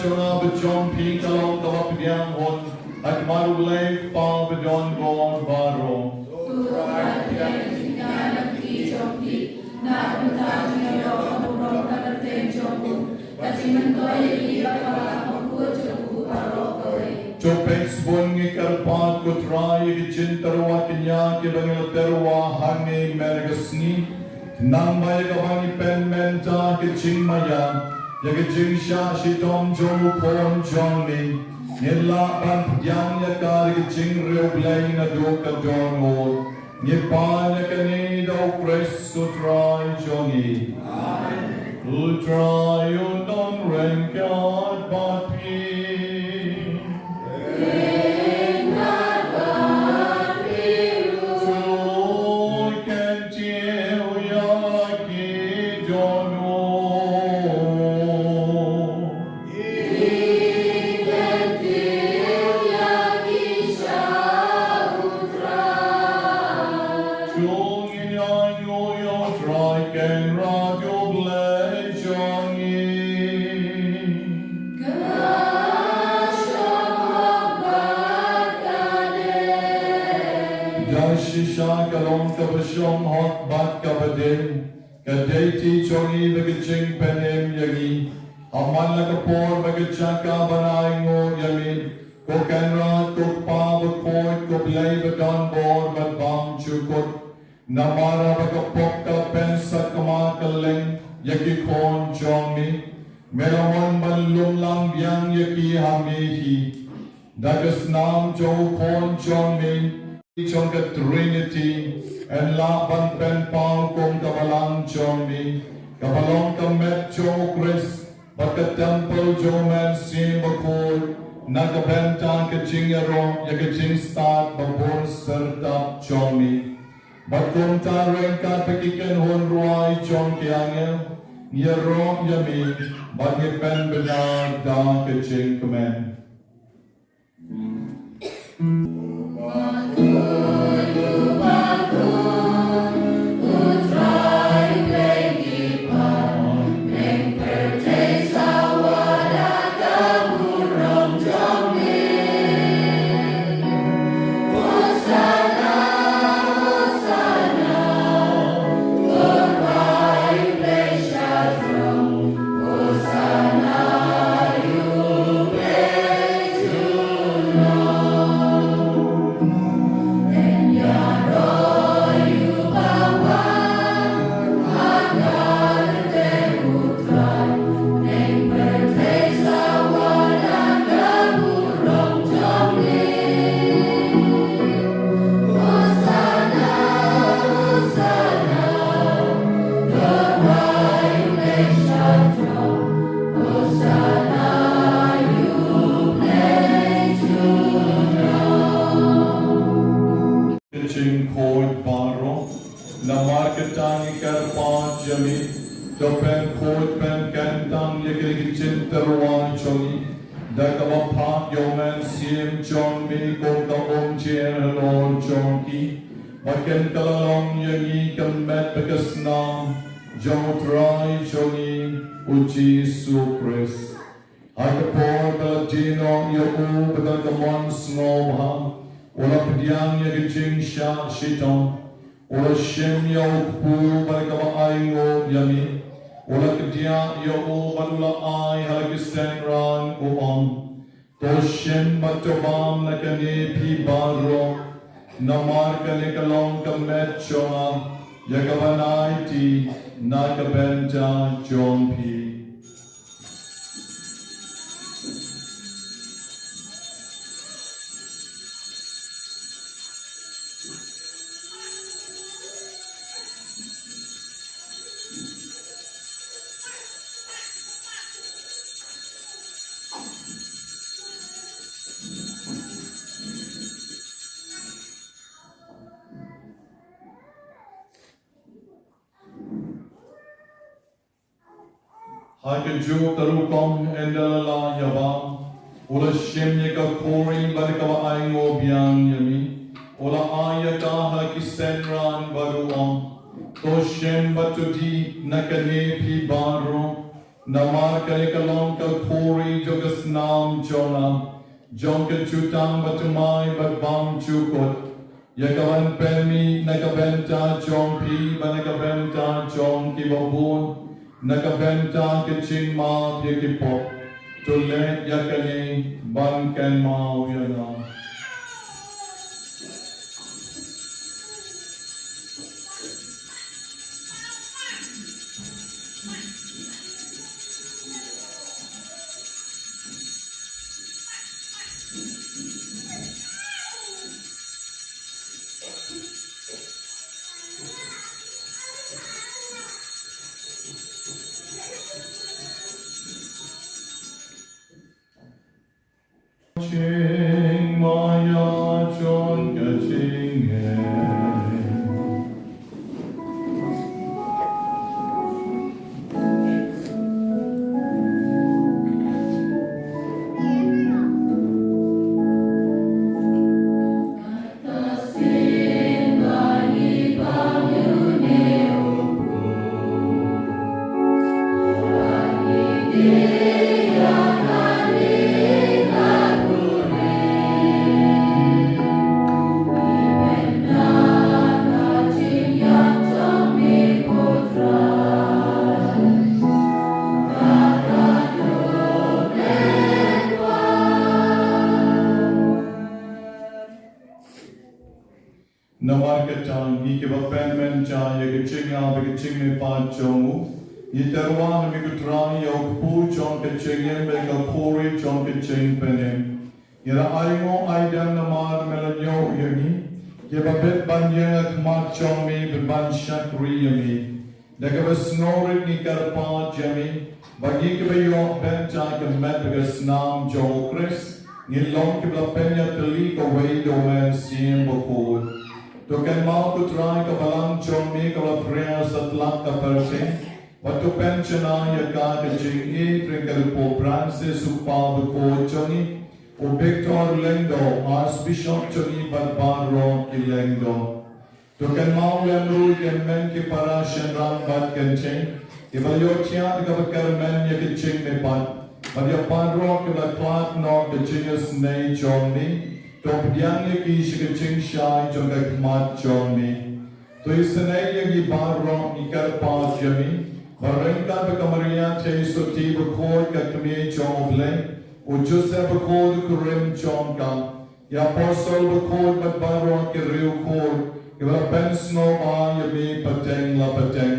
Jong nga bad jong phi ka long kaba pdiang hun ha khmat U Blei Kpa badonbor baroh. To peit, sbun ngi kyrpad ko Trai ïa ki jingtyrwa kñia kiba ngi la tyrwa hangne mynta ka sngi. Nangba ïa kaba ngi pynmynta ka jingmaïa ïa ka jingshah shitom jong u khun jong ngi, ngin lah ban pdiang ïa ka da ka jingriewblei naduh ka dohnud. Ngi pan ïa kane da U Khrist u Trai jong ngi. Amen. U Trai un don ryngkat bad phi. Kyntiew ïa ki dohnud. Jong ngi ïa ngi, ïa U Trai Kynrad U Blei jong ngi. Da shisha ka long kaba shong hok bad kaba dei, ka dei ti jong ngi bad ka jingpynim ïa ngi. Ha man la ka por bad ka jaka ban ainguh ïa me, ko Kynrad, ko Kpa bakhuid, ko Blei badonbor bad bymjukut. Namar ba ka pop ka la pynsakma kylleng ïa ki khun jong me, me la mon ban lumlang biang ïa ki ha me hi. Da ka snam jong u khun jong me, jong ka Trinity, yn lah ban pynpaw kum ka balang jong me, kaba long ka met jong U Khrist bad ka templ jong U Mynsiem Bakhuid, na ka bynta ka jingïaroh ïa ka jingstad babun syrtap jong me. Bad kumta ryngkat bad ki kynhun rwai jong ki angel, ngi ïaroh ïa me bad ngi pynbna da ka jingkmen. Ka jingkhuid baroh, namar kata ngi kyrpad ïa me, to pynkhuid pynkyntang ïa kine ki jingtyrwa jong ngi da kaba phah ïa u Mynsiem jong me kum ka umjer halor jong ki, ba kin kylla long ïa ngi ka met bad ka snam jong U Trai jong ngi U Jisu Khrist. Ha ka por ba la die noh ïa u bad da ka mon sngewbha, u la pdiang ïa ka jingshah shitom, u la shim ïa u kpu bad da kaba ainguh ïa me, u la kdiah ïa u bad u la ai ha la ki synran, u ong: To shim bad to bam na kane phi baroh, namar kane ka long ka met jong nga, ïa kaba nai ti na ka bynta jong phi. Ha kajuh ka rukom ynda la lah ïa bam, u la shim ïa ka khuri bad kaba ainguh biang ïa me, u la ai ïa ka ha ki synran bad u ong: To shim bad to dih na kane phi baroh, Namar kane ka long ka khuri jong ka snam jong nga, jong ka jutang bathymmai bad bymjukut, ïa kaban pynmih na ka bynta jong phi bad na ka bynta jong kiba bun, na ka bynta ka jingmap ïa ki pop. To leh ïa kane ban kynmaw ïa nga. Jingmaïa jong ka jingim. Namar kata, ngi kiba pynmynta ïa ka jingïap bad ka jingmihpat jong u, ngi tyrwa ha me ko Trai ïa u kpu jong ka jingim bad ka khuri jong ka jingpynim. Ngi la ainguh aidem namar me la ñiew ïa ngi, kiba bit ban ïeng ha khmat jong me bad ban shakri ïa me. Da kaba sngewrit ngi kyrpad ïa me, ba ngi kiba ïoh bynta ka met bad ka snam jong u Khrist, ngin long kiba la pynïatylli kawei da u Mynsiem Bakhuid. To kynmaw ko Trai ka balang jong me kaba la phria satlak ka pyrthei, bad to pynjanai ïa ka ha ka jingïeit jong ka Pope Francis u Kpa Bakhuid jong ngi, u Victor Lyngdoh, Archbishop jong ngi bad baroh ki lyngdoh. To kynmaw lem ruh ïa ki hynmen ki para shynrang bad kynthei, kiba la ïohthiah da kaba kyrmen ïa ka jingmihpat, bad ïa baroh kiba la khlad noh ka jingisynei jong me, to pdiang ïa ki sha ka jingshai jong ka khmat jong me. To isynei ïa ngi baroh ngi kyrpad ïa me, ba ryngkat bad ka Maria Theisotti bakhuid ka Kmie jong u Blei, u Joseph bakhuid u kurim jong ka, ïa ki apostol bakhuid bad baroh ki riewkhuid, kiba la pynsngewbha ïa me pateng la pateng,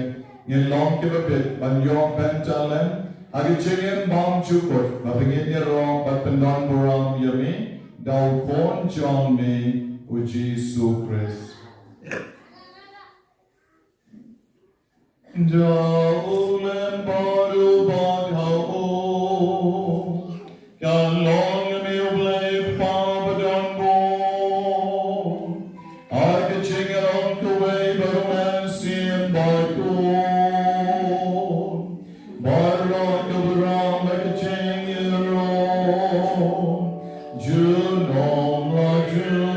ngin long kiba bit ban ïoh bynta lem ha ka jingim bymjukut, ba pynïaid ïaroh bad pyndonburom ïa me da u Khun jong me u Jisu Khrist. Da u lem bad u bad ha u, kan long ïa me U Blei Kpa badonbor, ha ka jingïaroh kawei bad u Mynsiem Bakhuid, baroh kiba ram ha ka jingïaroh, junom la junom.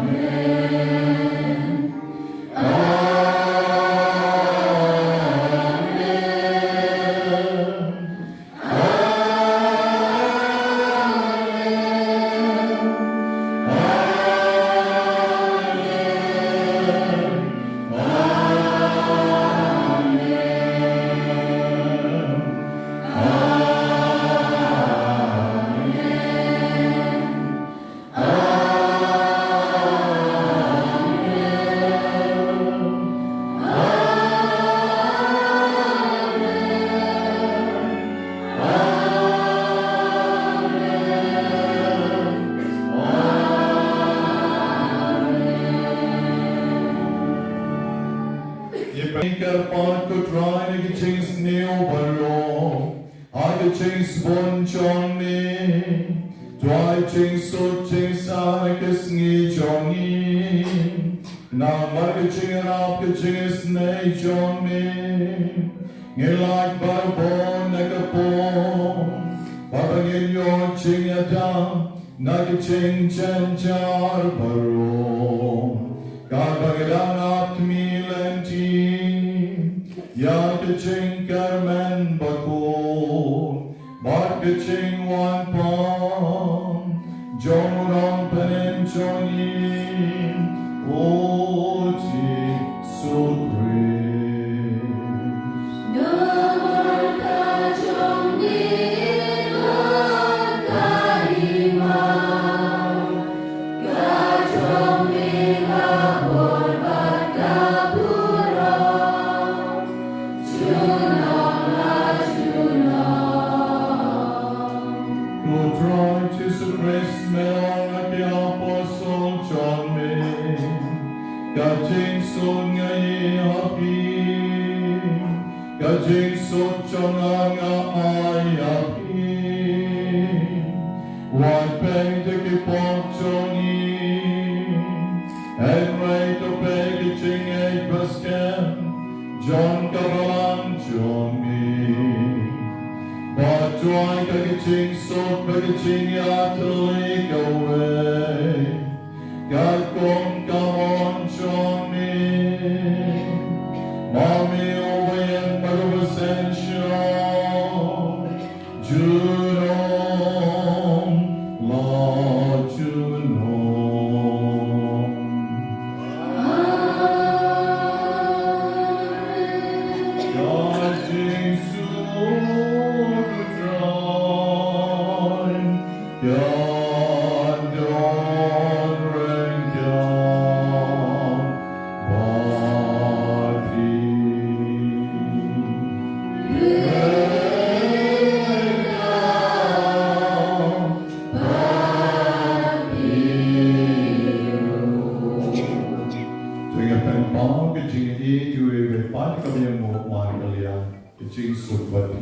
Amen. Amen. Amen. Amen. Amen. Amen. Amen. Amen. Amen. Ïa pynkylla pat ko Trai na ki jingsniew baroh ha ka jingsbun jong me. To ai jingsuk jingsaiñ ha ka sngi jong ngi. Namar ka jingïarap ka jingisynei jong me, ngin lait barabor na ka pop, bad ba ngin ïoh jingïada na ka jingjynjar baroh. Katba ngi dang ap ïa ka jingkyrmen bakhuid bad ka jingwan pang jong u Nongpynim jong ngi, u Jisu Khrist. Namar ka jong ngi ka hima, ka jong ngi ka bor bad ka burom. Junom la junom. Ko Trai Jisu Khrist, me ong ha ki apostol jong me, ka jingsuk nga ai ha phi, ka jingsuk jong nga nga ai ha phi. Wat peit ïa ki pop jong ngi, hynrei to peit ïa ka jingngeit baskhem jong ka balang jong me. Bad duwai ïa ka jingsuk bad ka jingïatylli kawei katkum ka mon jong me. Ma me uba ïeit bad uba synshar, junom la junom. Amen. Ka jingsuk U Trai kan don ryngkat bad phi. Jingïapynpaw, ka jingïeit iwei iwei pat, ka jingïeit, ka jingïeit. Ka jingsuk bad phi.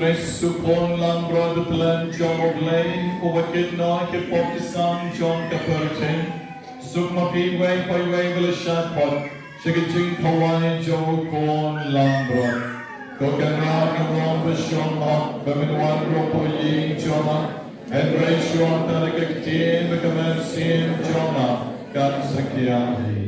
Khrist, u khun langbrot u khlem jong U Blei, uba kit noh ïa ki pop ki sam jong ka pyrthei. Suk ma phi iwei pa iwei ba la shad phot sha ka jingkhawai jong u khun langbrot. Ko Kynrad, ngam long ba shong hok ba men wan ruh hapoh ïing jong nga, hynrei shuwa tang da ka ktien bad ka mynsiem jong nga kan sa khia hi.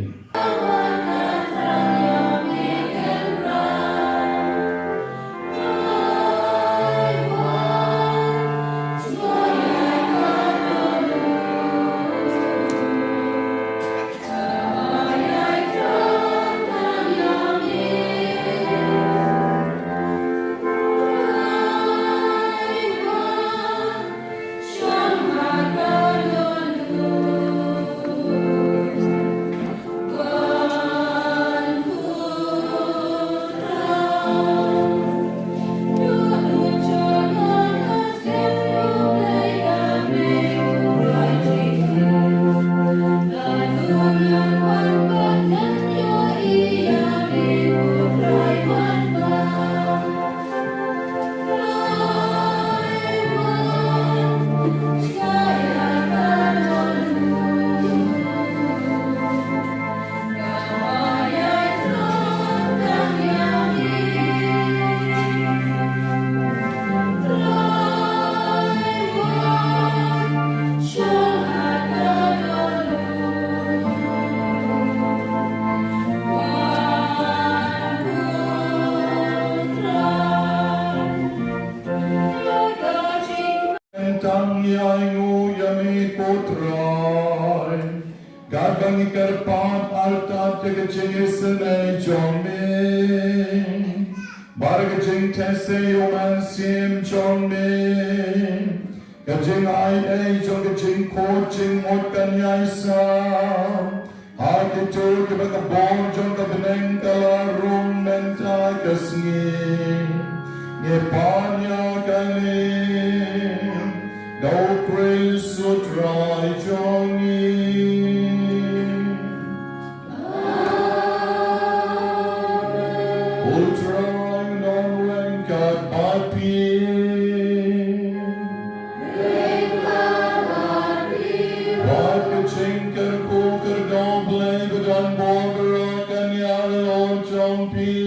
kyrpad artat ïa ka jingisynei jong me, bad ka jingteh seh ïa u mynsiem jong me, ka jingai ei jong ka jingkhuid jingmut kan ïai sam ha kito kiba ka bor jong ka bneng ka la rung mynta ka sngi. Ngi pan ïa kane da u Khrist u Trai jong ngi. U Trai un don ryngkat bad phi. Bad ka jingkyrkhu kyrdoh Blei ba don bor baroh kan ïaroh jong phi.